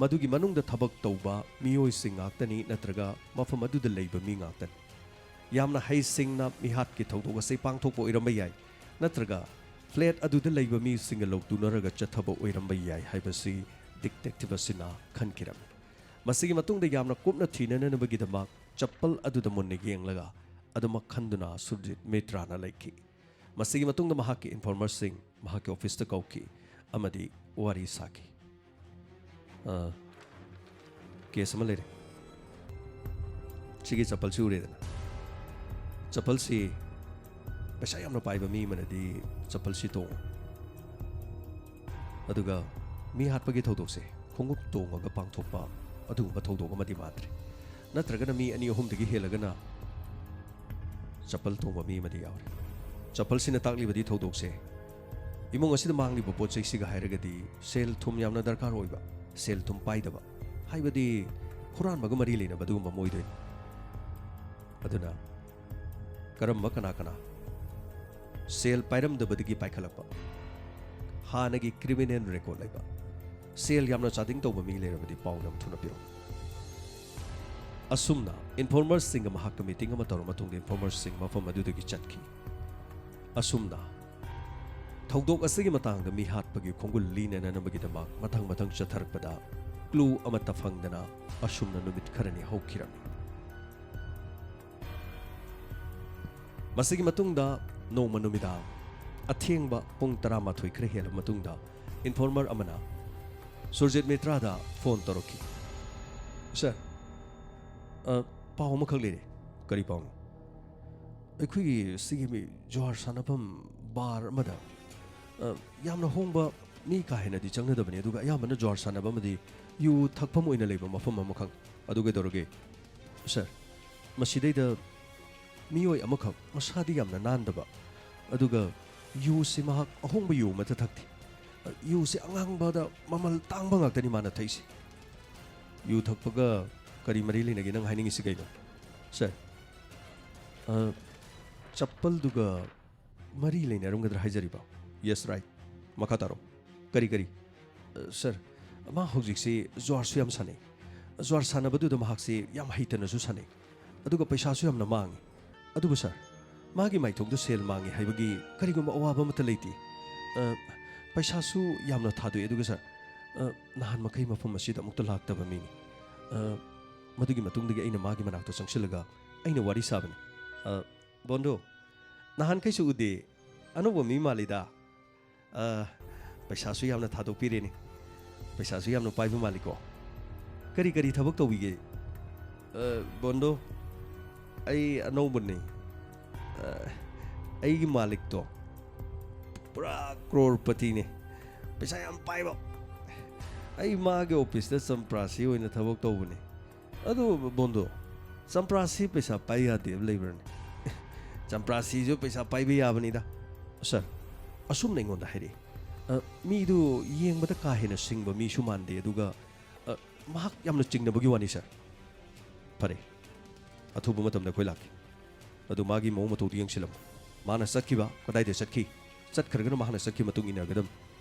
ꯃꯗꯨꯒꯤ ꯃꯅꯨꯡꯗ ꯊꯕꯛ ꯇꯧꯕ ꯃꯤꯑꯣꯏꯁꯤꯡ ꯉꯥꯛꯇꯅꯤ ꯅꯠꯇ꯭ꯔꯒ ꯃꯐꯝ ꯑꯗꯨꯗ ꯂꯩꯕ ꯃꯤ ꯉꯥꯛꯇꯅꯤ꯫ ꯌꯥꯝꯅ ꯍꯩꯁꯤꯡꯅ ꯃꯤꯍꯥꯠꯀꯤ ꯊꯧꯗꯣꯛ ꯑꯁꯤ ꯄꯥꯡꯊꯣꯛꯄ ꯑꯣꯏꯔꯝꯕ ꯌꯥꯏ, ꯅꯠꯇ꯭ꯔꯒ ꯐ꯭ꯂꯦꯠ ꯑꯗꯨꯗ ꯂꯩꯕ ꯃꯤꯁꯤꯡꯒ ꯂꯧꯇꯨꯅꯔꯒ ꯆꯠꯊꯕ ꯑꯣꯏꯔꯝꯕ ꯌꯥꯏ ꯍꯥꯏꯕꯁꯤ ꯗꯤꯇꯦꯛꯇꯤꯚ ꯑꯁꯤꯅ ꯈꯟꯈꯤꯔꯝꯃꯤ꯫ ꯃꯁꯤꯒꯤ ꯃꯇꯨꯡꯗ ꯌꯥꯝꯅ ꯀꯨꯞꯅ ꯊꯤꯅꯅꯕꯒꯤꯗꯃꯛ ꯆꯄꯜ ꯑꯗꯨꯗ ꯃꯨꯟꯅ ꯌꯦꯡꯂꯒ ꯑꯗꯨꯃꯛ ꯈꯟꯗꯨꯅ ꯁꯨꯔꯖꯤꯠ ꯃꯤꯇ꯭ꯔꯥꯅ ꯂꯩꯈꯤ꯫ ꯃꯁꯤꯒꯤ ꯃꯇꯨꯡꯗ ꯃꯍꯥꯛꯀꯤ ꯏꯟꯐꯣꯔꯃꯔꯁꯤꯡ ꯃꯍꯥꯛꯀꯤ ꯑꯣꯐꯤꯁꯇ ꯀꯧꯈꯤ ꯑꯃꯗꯤ ꯋꯥꯔꯤ ꯁꯥꯈꯤ꯫ ꯑ, ꯀꯦꯁ ꯑꯃ ꯂꯩꯔꯦ꯫ ꯁꯤꯒꯤ ꯆꯄꯜꯁꯤ ꯎꯔꯦꯗꯅ, ꯆꯄꯜꯁꯤ ꯄꯩꯁꯥ ꯌꯥꯝꯅ ꯄꯥꯏꯕ ꯃꯤ ꯑꯃꯅꯗꯤ ꯆꯄꯜꯁꯤ ꯇꯣꯡꯉꯤ, ꯑꯗꯨꯒ ꯃꯤ ꯍꯥꯠꯄꯒꯤ ꯊꯧꯗꯣꯛꯁꯦ ꯈꯣꯡꯎꯞ ꯇꯣꯡꯉꯒ ꯄꯥꯡꯊꯣꯛꯄ ꯑꯗꯨꯒꯨꯝꯕ ꯊꯧꯗꯣꯛ ꯑꯃꯗꯤ ꯃꯥꯟꯗ꯭ꯔꯦ꯫ ꯅꯠꯇ꯭ꯔꯒꯅ ꯃꯤ ꯑꯅꯤ ꯑꯍꯨꯝꯗꯒꯤ ꯍꯦꯜꯂꯒꯅ ꯆꯄꯜ ꯇꯣꯡꯕ ꯃꯤ ꯑꯃꯗꯤ ꯌꯥꯎꯔꯦ꯫ ꯆꯄꯜꯁꯤꯅ ꯇꯥꯛꯂꯤꯕꯗꯤ ꯊꯧꯗꯣꯛꯁꯦ ꯏꯃꯨꯡ ꯑꯁꯤꯗ ꯃꯥꯡꯂꯤꯕ ꯄꯣꯠ ꯆꯩꯁꯤꯒ ꯍꯥꯏꯔꯒꯗꯤ ꯁꯦꯜ ꯊꯨꯝ ꯌꯥꯝꯅ ꯗꯔꯀꯥꯔ ꯑꯣꯏꯕ, ꯁꯦꯜ ꯊꯨꯝ ꯄꯥꯏꯗꯕ, ꯍꯥꯏꯕꯗꯤ ꯍꯨꯔꯥꯟꯕꯒ ꯃꯔꯤ ꯂꯩꯅꯕ ꯑꯗꯨꯒꯨꯝꯕ ꯑꯃ ꯑꯣꯏꯗꯣꯏꯅꯤ꯫ ꯑꯗꯨꯅ ꯀꯔꯝꯕ ꯀꯅꯥ ꯀꯅꯥ ꯁꯦꯜ ꯄꯥꯏꯔꯝꯗꯕꯗꯒꯤ ꯄꯥꯏꯈꯠꯂꯛꯄ, ꯍꯥꯟꯅꯒꯤ ꯀ꯭ꯔꯤꯃꯤꯅꯦꯜ ꯔꯦꯀꯣꯔꯗ ꯂꯩꯕ, ꯁꯦꯜ ꯌꯥꯝꯅ ꯆꯥꯗꯤꯡ ꯇꯧꯕ ꯃꯤ ꯂꯩꯔꯕꯗꯤ ꯄꯥꯎ ꯌꯥꯝ ꯊꯨꯅ ꯄꯤꯔꯛꯎ꯫ ꯑꯁꯨꯝꯅ ꯏꯟꯐꯣꯔꯃꯔꯁꯤꯡꯒ ꯃꯍꯥꯛꯀ ꯃꯤꯇꯤꯡ ꯑꯃ ꯇꯧꯔ ꯃꯇꯨꯡꯗ ꯏꯟꯐꯣꯔꯃꯔꯁꯤꯡ ꯃꯐꯝ ꯑꯗꯨꯗꯒꯤ ꯆꯠꯈꯤ꯫ ꯑꯁꯨꯝꯅ ꯊꯧꯗꯣꯛ ꯑꯁꯤꯒꯤ ꯃꯇꯥꯡꯗ ꯃꯤ ꯍꯥꯠꯄꯒꯤ ꯈꯣꯡꯒꯨꯜ ꯂꯤꯅꯅꯅꯕꯒꯤꯗꯃꯛ ꯃꯊꯪ ꯃꯊꯪ ꯆꯠꯊꯔꯛꯄꯗ ꯀ꯭ꯂꯨ ꯑꯃꯠꯇ ꯐꯪꯗꯅ ꯑꯁꯨꯝꯅ ꯅꯨꯃꯤꯠ ꯈꯔꯅꯤ ꯍꯧꯈꯤꯔꯝꯃꯤ꯫ ꯃꯁꯤꯒꯤ ꯃꯇꯨꯡꯗ ꯅꯣꯡꯃ ꯅꯨꯃꯤꯗꯥꯡ ꯑꯊꯦꯡꯕ ꯄꯨꯡ ꯇꯔꯥꯃꯥꯊꯣꯏ ꯈꯔ ꯍꯦꯜꯂꯕ ꯃꯇꯨꯡꯗ ꯏꯟꯐꯣꯔꯃꯔ ꯑꯃꯅ ꯁꯨꯔꯖꯤꯠ ꯃꯤꯇ꯭ꯔꯥꯗ ꯐꯣꯟ ꯇꯧꯔꯛꯈꯤ꯫ "ꯁꯥꯔ, ꯑ, ꯄꯥꯎ ꯑꯃꯈꯛ ꯂꯩꯔꯦ꯫ ꯀꯔꯤ ꯄꯥꯎꯅꯣ?" "ꯑꯩꯈꯣꯏꯒꯤ ꯁꯤꯒꯤ ꯃꯤ ꯖꯨꯋꯥꯔ ꯁꯥꯟꯅꯐꯝ ꯕꯥꯔ ꯑꯃꯗ, ꯑ, ꯌꯥꯝꯅ ꯍꯣꯡꯕ, ꯃꯤ ꯀꯥ ꯍꯦꯟꯅꯗꯤ ꯆꯪꯅꯗꯕꯅꯤ, ꯑꯗꯨꯒ ꯑꯌꯥꯝꯕꯅ ꯖꯨꯋꯥꯔ ꯁꯥꯟꯅꯕ ꯑꯃꯗꯤ ꯌꯨ ꯊꯛꯐꯝ ꯑꯣꯏꯅ ꯂꯩꯕ ꯃꯐꯝ ꯑꯃꯈꯛ꯫ ꯑꯗꯨ ꯀꯩꯗꯧꯔꯒꯦ?" "ꯁꯥꯔ, ꯃꯁꯤꯗꯩꯗ ꯃꯤꯑꯣꯏ ꯑꯃꯈꯛ, ꯃꯁꯥꯗꯤ ꯌꯥꯝꯅ ꯅꯥꯟꯗꯕ, ꯑꯗꯨꯒ ꯌꯨꯁꯤ ꯃꯍꯥꯛ ꯑꯍꯣꯡꯕ ꯌꯨ ꯑꯃꯠꯇ ꯊꯛꯇꯦ꯫ ꯌꯨꯁꯤ ꯑꯉꯥꯡꯕꯗ ꯃꯃꯜ ꯇꯥꯡꯕ ꯉꯥꯛꯇꯅꯤ ꯃꯥꯅ ꯊꯛꯏꯁꯦ꯫" "ꯌꯨ ꯊꯛꯄꯒ ꯀꯔꯤ ꯃꯔꯤ ꯂꯩꯅꯒꯦ ꯅꯪ ꯍꯥꯏꯅꯤꯡꯉꯤꯁꯤ ꯀꯩꯅꯣ?" "ꯁꯥꯔ, ꯑ, ꯆꯄꯜꯗꯨꯒ ꯃꯔꯤ ꯂꯩꯅꯔꯝꯒꯗ꯭ꯔꯥ ꯍꯥꯏꯖꯔꯤꯕ?" "Yes, right꯫ ꯃꯈꯥ ꯇꯥꯔꯣ꯫ ꯀꯔꯤ, ꯀꯔꯤ?" "ꯑ, ꯁꯥꯔ, ꯃꯥ ꯍꯧꯖꯤꯛꯁꯤ ꯖ꯭ꯋꯥꯔꯁꯨ ꯌꯥꯝ ꯁꯥꯟꯅꯩ꯫ ꯖ꯭ꯋꯥꯔ ꯁꯥꯟꯅꯕꯗꯨꯗ ꯃꯍꯥꯛꯁꯤ ꯌꯥꯝ ꯍꯩꯇꯅꯁꯨ ꯁꯥꯟꯅꯩ꯫ ꯑꯗꯨꯒ ꯄꯩꯁꯥꯁꯨ ꯌꯥꯝꯅ ꯃꯥꯡꯉꯤ꯫ ꯑꯗꯨꯕꯨ ꯁꯥꯔ, ꯃꯥꯒꯤ ꯃꯥꯏꯊꯣꯡꯗ ꯁꯦꯜ ꯃꯥꯡꯉꯤ ꯍꯥꯏꯕꯒꯤ ꯀꯔꯤꯒꯨꯝꯕ ꯑꯋꯥꯕ ꯑꯃꯠꯇ ꯂꯩꯇꯦ꯫ ꯑ, ꯄꯩꯁꯥꯁꯨ ꯌꯥꯝꯅ ꯊꯥꯗꯣꯛꯏ꯫ ꯑꯗꯨꯒ ꯁꯥꯔ, ꯑ, ꯅꯍꯥꯟ ꯃꯈꯩ ꯃꯐꯝ ꯑꯁꯤꯗ ꯑꯃꯨꯛꯇ ꯂꯥꯛꯇꯕ ꯃꯤꯅꯤ꯫ ꯑ, ꯃꯗꯨꯒꯤ ꯃꯇꯨꯡꯗꯒꯤ ꯑꯩꯅ ꯃꯥꯒꯤ ꯃꯅꯥꯛꯇ ꯆꯪꯁꯤꯜꯂꯒ ꯑꯩꯅ ꯋꯥꯔꯤ ꯁꯥꯕꯅꯤ꯫ ꯑ, ꯕꯣꯟꯗꯣ, ꯅꯍꯥꯟꯈꯩꯁꯨ ꯎꯗꯦ꯫ ꯑꯅꯧꯕ ꯃꯤ ꯃꯥꯜꯂꯤꯗ꯫ ꯑ, ꯄꯩꯁꯥꯁꯨ ꯌꯥꯝꯅ ꯊꯥꯗꯣꯛꯄꯤꯔꯦꯅꯦ꯫ ꯄꯩꯁꯥꯁꯨ ꯌꯥꯝꯅ ꯄꯥꯏꯕ ꯃꯥꯜꯂꯤꯀꯣ꯫ ꯀꯔꯤ ꯀꯔꯤ ꯊꯕꯛ ꯇꯧꯕꯤꯒꯦ? ꯑ, ꯕꯣꯟꯗꯣ, ꯑꯩ ꯑꯅꯧꯕꯅꯤ꯫ ꯑ, ꯑꯩꯒꯤ ꯃꯥꯂꯤꯛꯇꯣ ꯄꯨꯔꯥ ꯀ꯭ꯔꯣꯔꯄꯇꯤꯅꯦ꯫ ꯄꯩꯁꯥ ꯌꯥꯝ ꯄꯥꯏꯕ꯫ ꯑꯩ ꯃꯥꯒꯤ ꯑꯣꯐꯤꯁꯇ ꯆꯝꯄ꯭ꯔꯥꯁꯤ ꯑꯣꯏꯅ ꯊꯕꯛ ꯇꯧꯕꯅꯤ꯫ ꯑꯗꯣ ꯕꯣꯟꯗꯣ, ꯆꯝꯄ꯭ꯔꯥꯁꯤ ꯄꯩꯁꯥ ꯄꯥꯏ ꯌꯥꯗꯦꯕ ꯂꯩꯕ꯭ꯔꯅꯦ? ꯆꯝꯄ꯭ꯔꯥꯁꯤꯁꯨ ꯄꯩꯁꯥ ꯄꯥꯏꯕ ꯌꯥꯕꯅꯤꯗ꯫ ꯁꯥꯔ, ꯑꯁꯨꯝꯅ ꯑꯩꯉꯣꯟꯗ ꯍꯥꯏꯔꯛꯏ꯫ ꯑ, ꯃꯤꯗꯨ ꯌꯦꯡꯕꯗ ꯀꯥ ꯍꯦꯟꯅ ꯁꯤꯡꯕ ꯃꯤꯁꯨ ꯃꯥꯟꯗꯦ, ꯑꯗꯨꯒ, ꯑ, ꯃꯍꯥꯛ ꯌꯥꯝꯅ ꯆꯤꯡꯅꯕꯒꯤ ꯋꯥꯅꯤ, ꯁꯥꯔ꯫ ꯐꯔꯦ, ꯑꯊꯨꯕ ꯃꯇꯝꯗ ꯑꯩꯈꯣꯏ ꯂꯥꯛꯀꯦ꯫ ꯑꯗꯨ ꯃꯥꯒꯤ ꯃꯑꯣꯡ ꯃꯇꯧꯗꯨ ꯌꯦꯡꯁꯤꯜꯂꯝꯃꯨ꯫ ꯃꯥꯅ ꯆꯠꯈꯤꯕ, ꯀꯗꯥꯏꯗ ꯆꯠꯈꯤ? ꯆꯠꯈ꯭ꯔꯒꯅ ꯃꯍꯥꯛꯅ ꯆꯠꯈꯤ ꯃꯇꯨꯡ ꯏꯟꯅꯒꯗꯕꯅꯤ꯫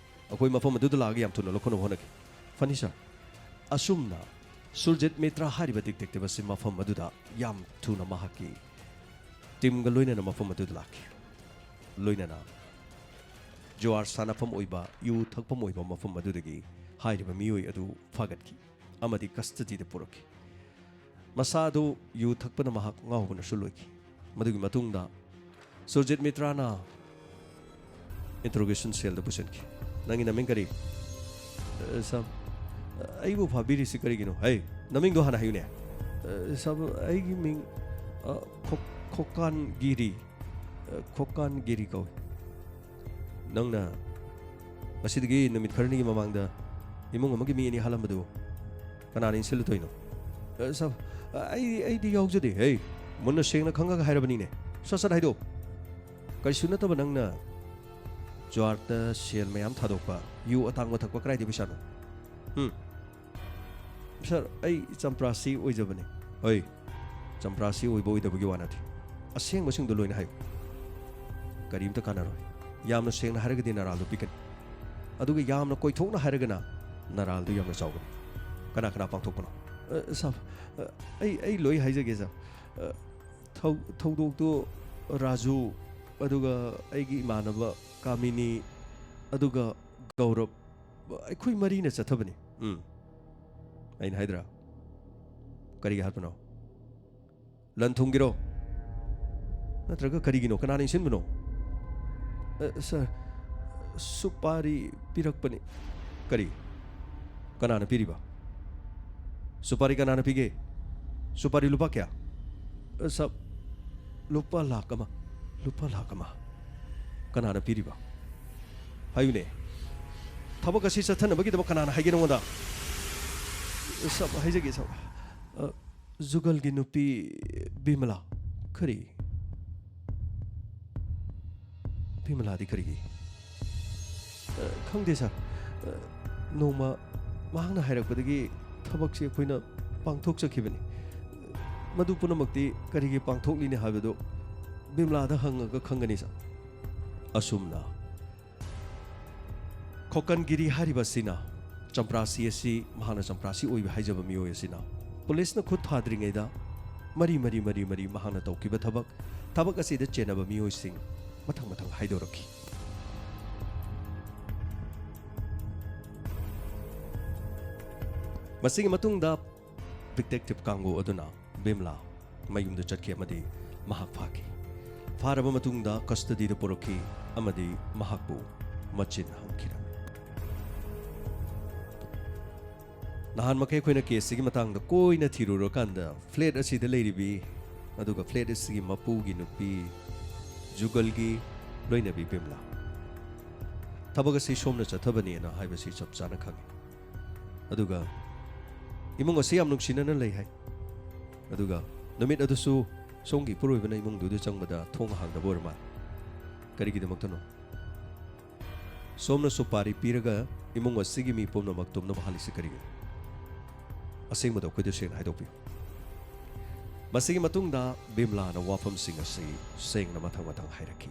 ꯑꯩꯈꯣꯏ ꯃꯐꯝ ꯑꯗꯨꯗ ꯂꯥꯛꯑꯒ ꯌꯥꯝ ꯊꯨꯅ ꯂꯧꯈꯠꯅꯕ ꯍꯣꯠꯅꯒꯦ꯫ ꯐꯅꯤ, ꯁꯥꯔ꯫ ꯑꯁꯨꯝꯅ ꯁꯨꯔꯖꯤꯠ ꯃꯤꯇ꯭ꯔ ꯍꯥꯏꯔꯤꯕ ꯗꯤꯇꯦꯛꯇꯤꯚ ꯑꯁꯤ ꯃꯐꯝ ꯑꯗꯨꯗ ꯌꯥꯝ ꯊꯨꯅ ꯃꯍꯥꯛꯀꯤ ꯇꯤꯝꯒ ꯂꯣꯏꯅꯅ ꯃꯐꯝ ꯑꯗꯨꯗ ꯂꯥꯛꯈꯤ꯫ ꯂꯣꯏꯅꯅ ꯖꯨꯋꯥꯔ ꯁꯥꯟꯅꯐꯝ ꯑꯣꯏꯕ, ꯌꯨ ꯊꯛꯐꯝ ꯑꯣꯏꯕ ꯃꯐꯝ ꯑꯗꯨꯗꯒꯤ ꯍꯥꯏꯔꯤꯕ ꯃꯤꯑꯣꯏ ꯑꯗꯨ ꯐꯥꯒꯠꯈꯤ ꯑꯃꯗꯤ ꯀꯁꯇꯗꯤꯗ ꯄꯨꯔꯛꯈꯤ꯫ ꯃꯁꯥ ꯑꯗꯨ ꯌꯨ ꯊꯛꯄꯅ ꯃꯍꯥꯛ ꯉꯥꯎꯕꯅꯁꯨ ꯂꯣꯏꯈꯤ꯫ ꯃꯗꯨꯒꯤ ꯃꯇꯨꯡꯗ ꯁꯨꯔꯖꯤꯠ ꯃꯤꯇ꯭ꯔꯅ ꯏꯟꯇꯔꯣꯒꯦꯁꯟ ꯁꯦꯜꯗ ꯄꯨꯁꯤꯟꯈꯤ꯫ "ꯅꯪꯒꯤ ꯅꯃꯤꯡ ꯀꯔꯤ?" "ꯑ, ꯁꯥꯔ, ꯑꯩꯕꯨ ꯐꯥꯕꯤꯔꯤꯁꯤ ꯀꯔꯤꯒꯤꯅꯣ?" "ꯍꯩ, ꯅꯃꯤꯡꯗꯣ ꯍꯥꯟꯅ ꯍꯥꯏꯌꯨꯅꯦ!" "ꯑ, ꯁꯥꯔ, ꯑꯩꯒꯤ ꯃꯤꯡ, ꯑ, ꯈꯣ-, ꯈꯣꯀꯥꯟ ꯒꯤꯔꯤ, ꯑ, ꯈꯣꯀꯥꯟ ꯒꯤꯔꯤ ꯀꯧꯏ꯫" "ꯅꯪꯅ ꯉꯁꯤꯗꯒꯤ ꯅꯨꯃꯤꯠ ꯈꯔꯅꯤꯒꯤ ꯃꯃꯥꯡꯗ ꯏꯃꯨꯡ ꯑꯃꯒꯤ ꯃꯤ ꯑꯅꯤ ꯍꯥꯠꯂꯝꯕꯗꯨ ꯀꯅꯥꯅ ꯏꯟꯁꯤꯜꯂꯨꯗꯣꯏꯅꯣ?" "ꯑ, ꯁꯥꯔ, ꯑꯩ, ꯑꯩꯗꯤ ꯌꯥꯎꯖꯗꯦ꯫" "ꯍꯦ, ꯃꯨꯟꯅ ꯁꯦꯡꯅ ꯈꯪꯉꯒ ꯍꯥꯏꯔꯕꯅꯤꯅꯦ, ꯁꯠ ꯁꯠ ꯍꯥꯏꯗꯣꯛ꯫ ꯀꯔꯤꯁꯨ ꯅꯠꯇꯕ ꯅꯪꯅ ꯖꯨꯋꯥꯔꯗ ꯁꯦꯜ ꯃꯌꯥꯝ ꯊꯥꯗꯣꯛꯄ, ꯌꯨ ꯑꯇꯥꯡꯕ ꯊꯛꯄ ꯀꯗꯥꯏꯗꯒꯤ ꯄꯩꯁꯥꯅꯣ? ꯎꯝ?" "ꯁꯥꯔ, ꯑꯩ ꯆꯝꯄ꯭ꯔꯥꯁꯤ ꯑꯣꯏꯖꯕꯅꯤ꯫" "ꯍꯣꯏ, ꯆꯝꯄ꯭ꯔꯥꯁꯤ ꯑꯣꯏꯕ ꯑꯣꯏꯗꯕꯒꯤ ꯋꯥ ꯅꯠꯇꯦ꯫ ꯑꯁꯦꯡꯕꯁꯤꯡꯗꯣ ꯂꯣꯏꯅ ꯍꯥꯏꯌꯨ꯫ ꯀꯔꯤꯝꯇ ꯀꯥꯟꯅꯔꯣꯏ꯫ ꯌꯥꯝꯅ ꯁꯦꯡꯅ ꯍꯥꯏꯔꯒꯗꯤ ꯅꯔꯥꯜꯗꯣ ꯄꯤꯛꯀꯅꯤ꯫ ꯑꯗꯨꯒ ꯌꯥꯝꯅ ꯀꯣꯏꯊꯣꯛꯅ ꯍꯥꯏꯔꯒꯅ ꯅꯔꯥꯜꯗꯣ ꯌꯥꯝꯅ ꯆꯥꯎꯒꯅꯤ꯫" "ꯀꯅꯥ ꯀꯅꯥ ꯄꯥꯡꯊꯣꯛꯄꯅꯣ?" "ꯑ, ꯁꯥꯔ, ꯑ, ꯑꯩ, ꯑꯩ ꯂꯣꯏ ꯍꯥꯏꯖꯒꯦ, ꯁꯥꯔ꯫ ꯑ, ꯊꯧ-, ꯊꯧꯗꯣꯛꯇꯣ ꯔꯥꯖꯨ, ꯑꯗꯨꯒ ꯑꯩꯒꯤ ꯏꯃꯥꯟꯅꯕ ꯀꯥꯃꯤꯅꯤ, ꯑꯗꯨꯒ ꯒꯧꯔꯕ, ꯑꯩꯈꯣꯏ ꯃꯔꯤꯅ ꯆꯠꯊꯕꯅꯤ꯫" "ꯎꯝ, ꯑꯩꯅ ꯍꯥꯏꯗ꯭ꯔꯥ? ꯀꯔꯤꯒꯤ ꯍꯥꯠꯄꯅꯣ? ꯂꯟ ꯊꯨꯝꯒꯤꯔꯣ? ꯅꯠꯇ꯭ꯔꯒ ꯀꯔꯤꯒꯤꯅꯣ? ꯀꯅꯥꯅ ꯏꯟꯁꯤꯟꯕꯅꯣ?" ꯑ, ꯁꯥꯔ, ꯁꯨꯄꯥꯔꯤ ꯄꯤꯔꯛꯄꯅꯤ꯫ ꯀꯔꯤ? ꯀꯅꯥꯅ ꯄꯤꯔꯤꯕ? ꯁꯨꯄꯥꯔꯤ ꯀꯅꯥꯅ ꯄꯤꯒꯦ? ꯁꯨꯄꯥꯔꯤ ꯂꯨꯄꯥ ꯀꯌꯥ? ꯑ, ꯁꯥꯔ, ꯂꯨꯄꯥ ꯂꯥꯈ ꯑꯃ꯫ ꯂꯨꯄꯥ ꯂꯥꯈ ꯑꯃ? ꯀꯅꯥꯅ ꯄꯤꯔꯤꯕ? ꯍꯥꯏꯌꯨꯅꯦ꯫ ꯊꯕꯛ ꯑꯁꯤ ꯆꯠꯊꯅꯕꯒꯤꯗꯃꯛ ꯀꯅꯥꯅ ꯍꯥꯏꯒꯦ ꯅꯉꯣꯟꯗ? ꯁꯥꯔ, ꯍꯥꯏꯖꯒꯦ, ꯁꯥꯔ꯫ ꯑ, ꯖꯨꯒꯜꯒꯤ ꯅꯨꯄꯤ ꯕꯤꯃꯂꯥ꯫ ꯀꯔꯤ? ꯕꯤꯃꯂꯥꯗꯤ ꯀꯔꯤꯒꯤ? ꯑ, ꯈꯪꯗꯦ, ꯁꯥꯔ꯫ ꯑ, ꯅꯣꯡꯃ ꯃꯍꯥꯛꯅ ꯍꯥꯏꯔꯛꯄꯗꯒꯤ ꯊꯕꯛꯁꯤ ꯑꯩꯈꯣꯏꯅ ꯄꯥꯡꯊꯣꯛꯆꯈꯤꯕꯅꯤ꯫ ꯃꯗꯨ ꯄꯨꯝꯅꯃꯛꯇꯤ ꯀꯔꯤꯒꯤ ꯄꯥꯡꯊꯣꯛꯂꯤꯅꯤ ꯍꯥꯏꯕꯗꯨ ꯕꯤꯃꯂꯥꯗ ꯍꯪꯉꯒ ꯈꯪꯒꯅꯤ, ꯁꯥꯔ꯫ ꯑꯁꯨꯝꯅ ꯈꯣꯀꯟꯒꯤꯔꯤ ꯍꯥꯏꯔꯤꯕ ꯑꯁꯤꯅ ꯆꯝꯄ꯭ꯔꯥꯁꯤ ꯑꯁꯤ, ꯃꯍꯥꯛꯅ ꯆꯝꯄ꯭ꯔꯥꯁꯤ ꯑꯣꯏꯕ ꯍꯥꯏꯖꯕ ꯃꯤꯑꯣꯏ ꯑꯁꯤꯅ ꯄꯨꯂꯤꯁꯅ ꯈꯨꯠ ꯊꯥꯗ꯭ꯔꯤꯉꯩꯗ ꯃꯔꯤ ꯃꯔꯤ ꯃꯔꯤ ꯃꯔꯤ ꯃꯍꯥꯛꯅ ꯇꯧꯈꯤꯕ ꯊꯕꯛ, ꯊꯕꯛ ꯑꯁꯤꯗ ꯆꯦꯟꯅꯕ ꯃꯤꯑꯣꯏꯁꯤꯡ ꯃꯊꯪ ꯃꯊꯪ ꯍꯥꯏꯗꯣꯔꯛꯈꯤ꯫ ꯃꯁꯤꯒꯤ ꯃꯇꯨꯡꯗ ꯗꯤꯇꯦꯛꯇꯤꯚ ꯀꯥꯡꯕꯨ ꯑꯗꯨꯅ ꯕꯤꯃꯂꯥ ꯃꯌꯨꯝꯗ ꯆꯠꯈꯤ ꯑꯃꯗꯤ ꯃꯍꯥꯛ ꯐꯥꯈꯤ꯫ ꯐꯥꯔꯕ ꯃꯇꯨꯡꯗ ꯀꯁꯇꯗꯤꯗ ꯄꯨꯔꯛꯈꯤ ꯑꯃꯗꯤ ꯃꯍꯥꯛꯄꯨ ꯃꯆꯤꯟ ꯍꯪꯈꯤꯔꯝꯃꯤ꯫ ꯅꯍꯥꯟ ꯃꯈꯩ ꯑꯩꯈꯣꯏꯅ ꯀꯦꯁꯁꯤꯒꯤ ꯃꯇꯥꯡꯗ ꯀꯣꯏꯅ ꯊꯤꯔꯨꯔꯀꯥꯟꯗ, ꯐ꯭ꯂꯦꯠ ꯑꯁꯤꯗ ꯂꯩꯔꯤꯕꯤ, ꯑꯗꯨꯒ ꯐ꯭ꯂꯦꯠ ꯑꯁꯤꯒꯤ ꯃꯄꯨꯒꯤ ꯅꯨꯄꯤ, ꯖꯨꯒꯜꯒꯤ ꯂꯣꯏꯅꯕꯤ ꯕꯤꯃꯂꯥ, ꯊꯕꯛ ꯑꯁꯤ ꯁꯣꯝꯅ ꯆꯠꯊꯕꯅꯦꯅ ꯍꯥꯏꯕꯁꯤ ꯆꯞ ꯆꯥꯅ ꯈꯪꯉꯤ꯫ ꯑꯗꯨꯒ ꯏꯃꯨꯡ ꯑꯁꯤ ꯌꯥꯝ ꯅꯨꯡꯁꯤꯅꯅ ꯂꯩ ꯍꯥꯏ꯫ ꯑꯗꯨꯒ ꯅꯨꯃꯤꯠ ꯑꯗꯨꯁꯨ ꯁꯣꯝꯒꯤ ꯏꯄꯨꯔꯣꯏꯕꯅ ꯏꯃꯨꯡꯗꯨꯗ ꯆꯪꯕꯗ ꯊꯣꯡ ꯍꯥꯡꯗꯕ ꯑꯣꯏꯔ ꯃꯥꯜꯂꯦ꯫ ꯀꯔꯤꯒꯤꯗꯃꯛꯇꯅꯣ? ꯁꯣꯝꯅ ꯁꯨꯄꯥꯔꯤ ꯄꯤꯔꯒ ꯏꯃꯨꯡ ꯑꯁꯤꯒꯤ ꯃꯤ ꯄꯨꯝꯅꯃꯛ ꯇꯨꯝꯅꯕ ꯍꯥꯜꯂꯤꯁꯤ ꯀꯔꯤꯒꯤꯅꯣ? ꯑꯁꯦꯡꯕꯗꯣ ꯑꯩꯈꯣꯏꯗ ꯁꯦꯡꯅ ꯍꯥꯏꯗꯣꯛꯄꯤꯌꯨ꯫ ꯃꯁꯤꯒꯤ ꯃꯇꯨꯡꯗ ꯕꯤꯃꯂꯥꯅ ꯋꯥꯐꯝꯁꯤꯡ ꯑꯁꯤ ꯁꯦꯡꯅ ꯃꯊꯪ ꯃꯊꯪ ꯍꯥꯏꯔꯛꯈꯤ꯫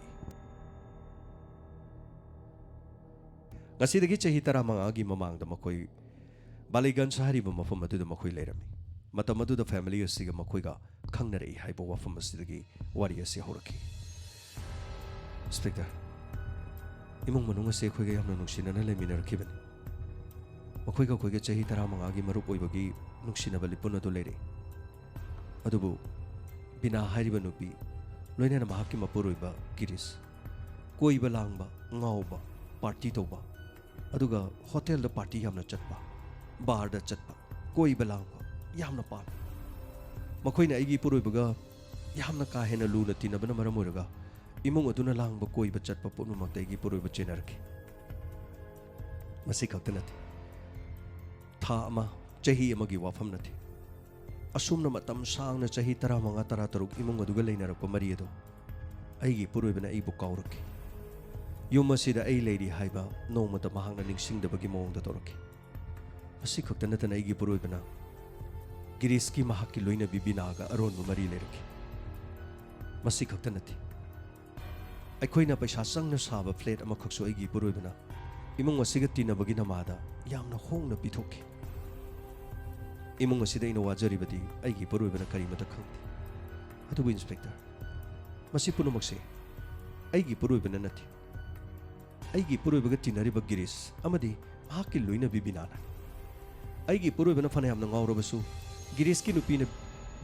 ꯉꯁꯤꯗꯒꯤ ꯆꯍꯤ ꯇꯔꯥꯃꯉꯥꯒꯤ ꯃꯃꯥꯡꯗ ꯃꯈꯣꯏ ꯕꯥꯂꯤꯒꯟꯖ ꯍꯥꯏꯔꯤꯕ ꯃꯐꯝ ꯑꯗꯨꯗ ꯃꯈꯣꯏ ꯂꯩꯔꯝꯃꯤ꯫ ꯃꯇꯝ ꯑꯗꯨꯗ ꯐꯦꯃꯤꯂꯤ ꯑꯁꯤꯒ ꯃꯈꯣꯏꯒ ꯈꯪꯅꯔꯛꯏ ꯍꯥꯏꯕ ꯋꯥꯐꯝ ꯑꯁꯤꯗꯒꯤ ꯋꯥꯔꯤ ꯑꯁꯤ ꯍꯧꯔꯛꯈꯤ꯫ ꯏꯟꯁꯄꯦꯛꯇꯔ, ꯏꯃꯨꯡ ꯃꯅꯨꯡ ꯑꯁꯤ ꯑꯩꯈꯣꯏꯒ ꯌꯥꯝꯅ ꯅꯨꯡꯁꯤꯅꯅ ꯂꯩꯃꯤꯟꯅꯔꯛꯈꯤꯕꯅꯤ꯫ ꯃꯈꯣꯏꯒ ꯑꯩꯈꯣꯏꯒ ꯆꯍꯤ ꯇꯔꯥꯃꯉꯥꯒꯤ ꯃꯔꯨꯞ ꯑꯣꯏꯕꯒꯤ ꯅꯨꯡꯁꯤꯅꯕ ꯂꯤꯄꯨꯟ ꯑꯗꯨ ꯂꯩꯔꯛꯏ꯫ ꯑꯗꯨꯕꯨ ꯕꯤꯅꯥ ꯍꯥꯏꯔꯤꯕ ꯅꯨꯄꯤ, ꯂꯣꯏꯅꯅ ꯃꯍꯥꯛꯀꯤ ꯃꯄꯨꯔꯣꯏꯕ ꯒꯤꯔꯤꯁ, ꯀꯣꯏꯕ ꯂꯥꯡꯕ, ꯉꯥꯎꯕ, ꯄꯥꯔꯇꯤ ꯇꯧꯕ, ꯑꯗꯨꯒ ꯍꯣꯇꯦꯜꯗ ꯄꯥꯔꯇꯤ ꯌꯥꯝꯅ ꯆꯠꯄ, ꯕꯥꯔꯗ ꯆꯠꯄ, ꯀꯣꯏꯕ ꯂꯥꯡꯕ ꯌꯥꯝꯅ ꯄꯥꯝꯃꯤ꯫ ꯃꯈꯣꯏꯅ ꯑꯩꯒꯤ ꯏꯄꯨꯔꯣꯏꯕꯒ ꯌꯥꯝꯅ ꯀꯥ ꯍꯦꯟꯅ ꯂꯨꯅ ꯇꯤꯟꯅꯕꯅ ꯃꯔꯝ ꯑꯣꯏꯔꯒ ꯏꯃꯨꯡ ꯑꯗꯨꯅ ꯂꯥꯡꯕ, ꯀꯣꯏꯕ ꯆꯠꯄ ꯄꯨꯝꯅꯃꯛꯇ ꯑꯩꯒꯤ ꯏꯄꯨꯔꯣꯏꯕ ꯆꯦꯟꯅꯔꯛꯈꯤ꯫ ꯃꯁꯤ ꯈꯛꯇ ꯅꯠꯇꯦ, ꯊꯥ ꯑꯃ, ꯆꯍꯤ ꯑꯃꯒꯤ ꯋꯥꯐꯝ ꯅꯠꯇꯦ꯫ ꯑꯁꯨꯝꯅ ꯃꯇꯝ ꯁꯥꯡꯅ ꯆꯍꯤ ꯇꯔꯥꯃꯉꯥ, ꯇꯔꯥꯇꯔꯨꯛ ꯏꯃꯨꯡ ꯑꯗꯨꯒ ꯂꯩꯅꯔꯛꯄ ꯃꯔꯤ ꯑꯗꯣ ꯑꯩꯒꯤ ꯏꯄꯨꯔꯣꯏꯕꯅ ꯑꯩꯕꯨ ꯀꯥꯎꯔꯛꯈꯤ꯫ ꯌꯨꯝ ꯑꯁꯤꯗ ꯑꯩ ꯂꯩꯔꯤ ꯍꯥꯏꯕ ꯅꯣꯡꯃꯇ ꯃꯍꯥꯛꯅ ꯅꯤꯡꯁꯤꯡꯗꯕꯒꯤ ꯃꯑꯣꯡꯗ ꯇꯧꯔꯛꯈꯤ꯫ ꯃꯁꯤ ꯈꯛꯇ ꯅꯠꯇꯅ ꯑꯩꯒꯤ ꯏꯄꯨꯔꯣꯏꯕꯅ ꯒꯤꯔꯤꯁꯀꯤ ꯃꯍꯥꯛꯀꯤ ꯂꯣꯏꯅꯕꯤ ꯕꯤꯅꯥꯒ ꯑꯔꯣꯟꯕ ꯃꯔꯤ ꯂꯩꯔꯛꯈꯤ꯫ ꯃꯁꯤ ꯈꯛꯇ ꯅꯠꯇꯦ, ꯑꯩꯈꯣꯏꯅ ꯄꯩꯁꯥ ꯆꯪꯅ ꯁꯥꯕ ꯐ꯭ꯂꯦꯠ ꯑꯃꯈꯛꯁꯨ ꯑꯩꯒꯤ ꯏꯄꯨꯔꯣꯏꯕꯅ ꯏꯃꯨꯡ ꯑꯁꯤꯒ ꯇꯤꯟꯅꯕꯒꯤ ꯅꯃꯥꯗ ꯌꯥꯝꯅ ꯍꯣꯡꯅ ꯄꯤꯊꯣꯛꯈꯤ꯫ ꯏꯃꯨꯡ ꯑꯁꯤꯗ ꯑꯩꯅ ꯋꯥꯖꯔꯤꯕꯗꯤ ꯑꯩꯒꯤ ꯏꯄꯨꯔꯣꯏꯕꯅ ꯀꯔꯤꯃꯇ ꯈꯪꯗꯦ꯫ ꯑꯗꯨꯕꯨ ꯏꯟꯁꯄꯦꯛꯇꯔ, ꯃꯁꯤ ꯄꯨꯝꯅꯃꯛꯁꯦ ꯑꯩꯒꯤ ꯏꯄꯨꯔꯣꯏꯕꯅ ꯅꯠꯇꯦ꯫ ꯑꯩꯒꯤ ꯏꯄꯨꯔꯣꯏꯕꯒ ꯇꯤꯟꯅꯔꯤꯕ ꯒꯤꯔꯤꯁ ꯑꯃꯗꯤ ꯃꯍꯥꯛꯀꯤ ꯂꯣꯏꯅꯕꯤ ꯕꯤꯅꯥꯅ꯫ ꯑꯩꯒꯤ ꯏꯄꯨꯔꯣꯏꯕꯅ ꯐꯅꯌꯥꯝꯅ ꯉꯥꯎꯔꯕꯁꯨ, ꯒꯤꯔꯤꯁꯀꯤ ꯅꯨꯄꯤꯅ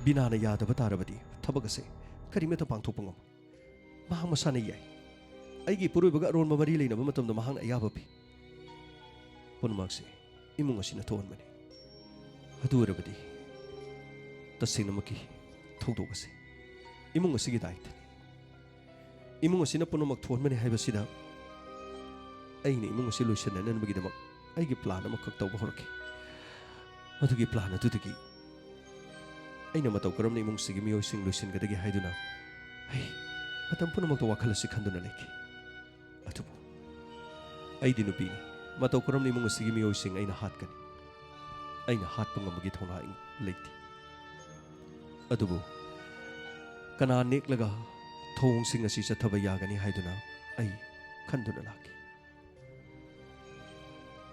ꯕꯤꯅꯥꯅ ꯌꯥꯗꯕ ꯇꯥꯔꯕꯗꯤ ꯊꯕꯛ ꯑꯁꯦ ꯀꯔꯤꯃꯠꯇ ꯄꯥꯡꯊꯣꯛꯄ ꯉꯝꯃꯣꯏ꯫ ꯃꯍꯥꯛ ꯃꯁꯥꯅ ꯌꯥꯏ꯫ ꯑꯩꯒꯤ ꯏꯄꯨꯔꯣꯏꯕꯒ ꯑꯔꯣꯟꯕ ꯃꯔꯤ ꯂꯩꯅꯕ ꯃꯇꯝꯗ ꯃꯍꯥꯛꯅ ꯑꯌꯥꯕ ꯄꯤ꯫ ꯄꯨꯝꯅꯃꯛꯁꯦ ꯏꯃꯨꯡ ꯑꯁꯤꯅ ꯊꯣꯛꯍꯟꯕꯅꯤ꯫ ꯑꯗꯨ ꯑꯣꯏꯔꯕꯗꯤ ꯇꯁꯦꯡꯅꯃꯛꯀꯤ ꯊꯧꯗꯣꯛ ꯑꯁꯤ ꯏꯃꯨꯡ ꯑꯁꯤꯒꯤ ꯗꯥꯏꯇꯅꯤ꯫ ꯏꯃꯨꯡ ꯑꯁꯤꯅ ꯄꯨꯝꯅꯃꯛ ꯊꯣꯛꯍꯟꯕꯅꯤ ꯍꯥꯏꯕꯁꯤꯗ ꯑꯩꯅ ꯏꯃꯨꯡ ꯑꯁꯤ ꯂꯣꯏꯁꯤꯟꯅꯅꯕꯒꯤꯗꯃꯛ ꯑꯩꯒꯤ ꯄ꯭ꯂꯥꯟ ꯑꯃꯈꯛ ꯇꯧꯕ ꯍꯧꯔꯛꯈꯤ꯫ ꯃꯗꯨꯒꯤ ꯄ꯭ꯂꯥꯟ ꯑꯗꯨꯗꯒꯤ ꯑꯩꯅ ꯃꯇꯧ ꯀꯔꯝꯅ ꯏꯃꯨꯡꯁꯤꯒꯤ ꯃꯤꯑꯣꯏꯁꯤꯡ ꯂꯣꯏꯁꯤꯟꯒꯗꯒꯦ ꯍꯥꯏꯗꯨꯅ ꯑꯩ ꯃꯇꯝ ꯄꯨꯝꯅꯃꯛꯇ ꯋꯥꯈꯜ ꯑꯁꯤ ꯈꯟꯗꯨꯅ ꯂꯩꯈꯤ꯫ ꯑꯗꯨꯕꯨ ꯑꯩꯗꯤ ꯅꯨꯄꯤꯅꯤ꯫ ꯃꯇꯧ ꯀꯔꯝꯅ ꯏꯃꯨꯡ ꯑꯁꯤꯒꯤ ꯃꯤꯑꯣꯏꯁꯤꯡ ꯑꯩꯅ ꯍꯥꯠꯀꯅꯤ? ꯑꯩꯅ ꯍꯥꯠꯄ ꯉꯝꯕꯒꯤ ꯊꯧꯅꯥ ꯑꯩ ꯂꯩꯇꯦ꯫ ꯑꯗꯨꯕꯨ ꯀꯅꯥ ꯅꯦꯛꯂꯒ ꯊꯧꯑꯣꯡꯁꯤꯡ ꯑꯁꯤ ꯆꯠꯊꯕ ꯌꯥꯒꯅꯤ ꯍꯥꯏꯗꯨꯅ ꯑꯩ ꯈꯟꯗꯨꯅ ꯂꯥꯛꯈꯤ꯫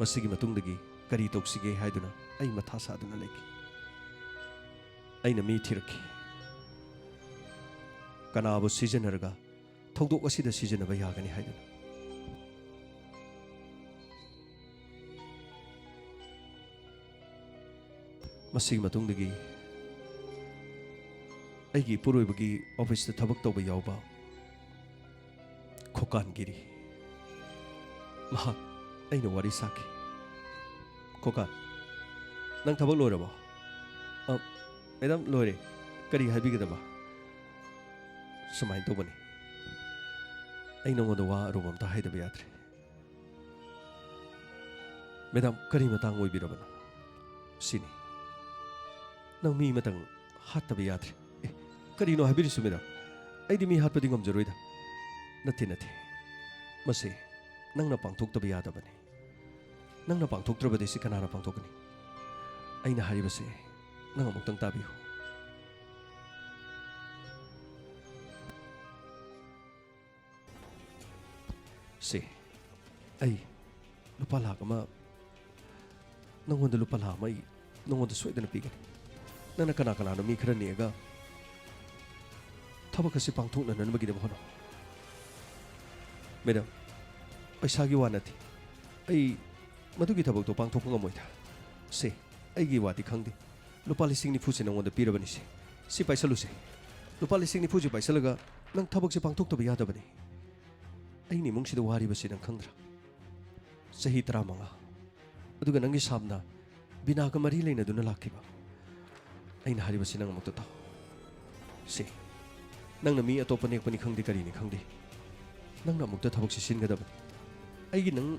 ꯃꯁꯤꯒꯤ ꯃꯇꯨꯡꯗꯒꯤ ꯀꯔꯤ ꯇꯧꯁꯤꯒꯦ ꯍꯥꯏꯗꯨꯅ ꯑꯩ ꯃꯊꯥ ꯁꯥꯗꯨꯅ ꯂꯩꯈꯤ꯫ ꯑꯩꯅ ꯃꯤ ꯊꯤꯔꯛꯈꯤ, ꯀꯅꯥꯕꯨ ꯁꯤꯖꯤꯟꯅꯔꯒ ꯊꯧꯗꯣꯛ ꯑꯁꯤꯗ ꯁꯤꯖꯤꯟꯅꯕ ꯌꯥꯒꯅꯤ ꯍꯥꯏꯗꯨꯅ꯫ ꯃꯁꯤꯒꯤ ꯃꯇꯨꯡꯗꯒꯤ ꯑꯩꯒꯤ ꯏꯄꯨꯔꯣꯏꯕꯒꯤ ꯑꯣꯐꯤꯁꯇ ꯊꯕꯛ ꯇꯧꯕ ꯌꯥꯎꯕ ꯈꯣꯀꯥꯟꯒꯤꯔꯤ꯫ ꯃꯍꯥꯛ ꯑꯩꯅ ꯋꯥꯔꯤ ꯁꯥꯈꯤ꯫ "ꯈꯣꯀꯥꯟ, ꯅꯪ ꯊꯕꯛ ꯂꯣꯏꯔꯕꯣ?" "ꯑ, ꯃꯦꯗꯥꯝ, ꯂꯣꯏꯔꯦ꯫ ꯀꯔꯤ ꯍꯥꯏꯕꯤꯒꯗꯕ?" "ꯁꯨꯃꯥꯏꯅ ꯇꯧꯕꯅꯤ, ꯑꯩ ꯅꯉꯣꯟꯗ ꯋꯥ ꯑꯔꯨꯕ ꯑꯝꯇ ꯍꯥꯏꯗꯕ ꯌꯥꯗ꯭ꯔꯦ꯫" "ꯃꯦꯗꯥꯝ, ꯀꯔꯤ ꯃꯇꯥꯡ ꯑꯣꯏꯕꯤꯔꯕꯅꯣ?" "ꯁꯤꯅꯤ, ꯅꯪ ꯃꯤ ꯑꯃꯇꯪ ꯍꯥꯠꯇꯕ ꯌꯥꯗ꯭ꯔꯦ꯫" "ꯑꯦ, ꯀꯔꯤꯅꯣ ꯍꯥꯏꯕꯤꯔꯤꯁꯤ, ꯃꯦꯗꯥꯝ? ꯑꯩꯗꯤ ꯃꯤ ꯍꯥꯠꯄꯗꯤ ꯉꯝꯖꯔꯣꯏꯗ꯫" "ꯅꯠꯇꯦ, ꯅꯠꯇꯦ, ꯃꯁꯤ ꯅꯪꯅ ꯄꯥꯡꯊꯣꯛꯇꯕ ꯌꯥꯗꯕꯅꯤ꯫ ꯅꯪꯅ ꯄꯥꯡꯊꯣꯛꯇ꯭ꯔꯕꯗꯤ ꯁꯤ ꯀꯅꯥꯅ ꯄꯥꯡꯊꯣꯛꯀꯅꯤ? ꯑꯩꯅ ꯍꯥꯏꯔꯤꯕꯁꯤ ꯅꯪ ꯑꯃꯨꯛꯇꯪ ꯇꯥꯕꯤꯌꯨ꯫" "ꯁꯦ, ꯑꯩ ꯂꯨꯄꯥ ꯂꯥꯈ ꯑꯃ, ꯅꯉꯣꯟꯗ ꯂꯨꯄꯥ ꯂꯥꯈ ꯑꯃ ꯑꯩ ꯅꯉꯣꯟꯗ ꯁꯣꯏꯗꯅ ꯄꯤꯒꯅꯤ꯫ ꯅꯪꯅ ꯀꯅꯥ ꯀꯅꯥꯅꯣ ꯃꯤ ꯈꯔ ꯅꯦꯛꯑꯒ ꯊꯕꯛ ꯑꯁꯤ ꯄꯥꯡꯊꯣꯛꯅꯅꯕꯒꯤꯗꯃꯛ ꯍꯣꯠꯅꯧ꯫" "ꯃꯦꯗꯥꯝ, ꯄꯩꯁꯥꯒꯤ ꯋꯥ ꯅꯠꯇꯦ꯫ ꯑꯩ ꯃꯗꯨꯒꯤ ꯊꯕꯛꯇꯣ ꯄꯥꯡꯊꯣꯛꯄ ꯉꯝꯃꯣꯏꯗ꯫ ꯁꯦ, ꯑꯩꯒꯤ ꯋꯥꯗꯤ ꯈꯪꯗꯦ꯫ ꯂꯨꯄꯥ ꯂꯤꯁꯤꯡ ꯅꯤꯐꯨꯁꯦ ꯅꯉꯣꯟꯗ ꯄꯤꯔꯕꯅꯤ꯫ ꯁꯦ, ꯁꯤ ꯄꯥꯏꯁꯜꯂꯨꯁꯦ꯫ ꯂꯨꯄꯥ ꯂꯤꯁꯤꯡ ꯅꯤꯐꯨꯁꯦ ꯄꯥꯏꯁꯜꯂꯒ ꯅꯪ ꯊꯕꯛꯁꯦ ꯄꯥꯡꯊꯣꯛꯇꯕ ꯌꯥꯗꯕꯅꯤ꯫ ꯑꯩꯅ ꯏꯃꯨꯡꯁꯤꯗ ꯋꯥꯔꯤꯕꯁꯤ ꯅꯪ ꯈꯪꯗ꯭ꯔꯥ? ꯆꯍꯤ ꯇꯔꯥꯃꯉꯥ, ꯑꯗꯨꯒ ꯅꯪꯒꯤ ꯁꯥꯝꯅ ꯕꯤꯅꯥꯒ ꯃꯔꯤ ꯂꯩꯅꯗꯨꯅ ꯂꯥꯛꯈꯤꯕ꯫ ꯑꯩꯅ ꯍꯥꯏꯔꯤꯕꯁꯤ ꯅꯪ ꯑꯃꯨꯛꯇ ꯇꯥꯎ꯫ ꯁꯦ, ꯅꯪꯅ ꯃꯤ ꯑꯇꯣꯞꯄ ꯅꯦꯛꯄꯅꯤ ꯈꯪꯗꯦ, ꯀꯔꯤꯅꯤ ꯈꯪꯗꯦ, ꯅꯪꯅ ꯑꯃꯨꯛꯇ ꯊꯕꯛꯁꯤ ꯁꯤꯟꯒꯗꯕꯅꯤ꯫ ꯑꯩꯒꯤ ꯅꯪ,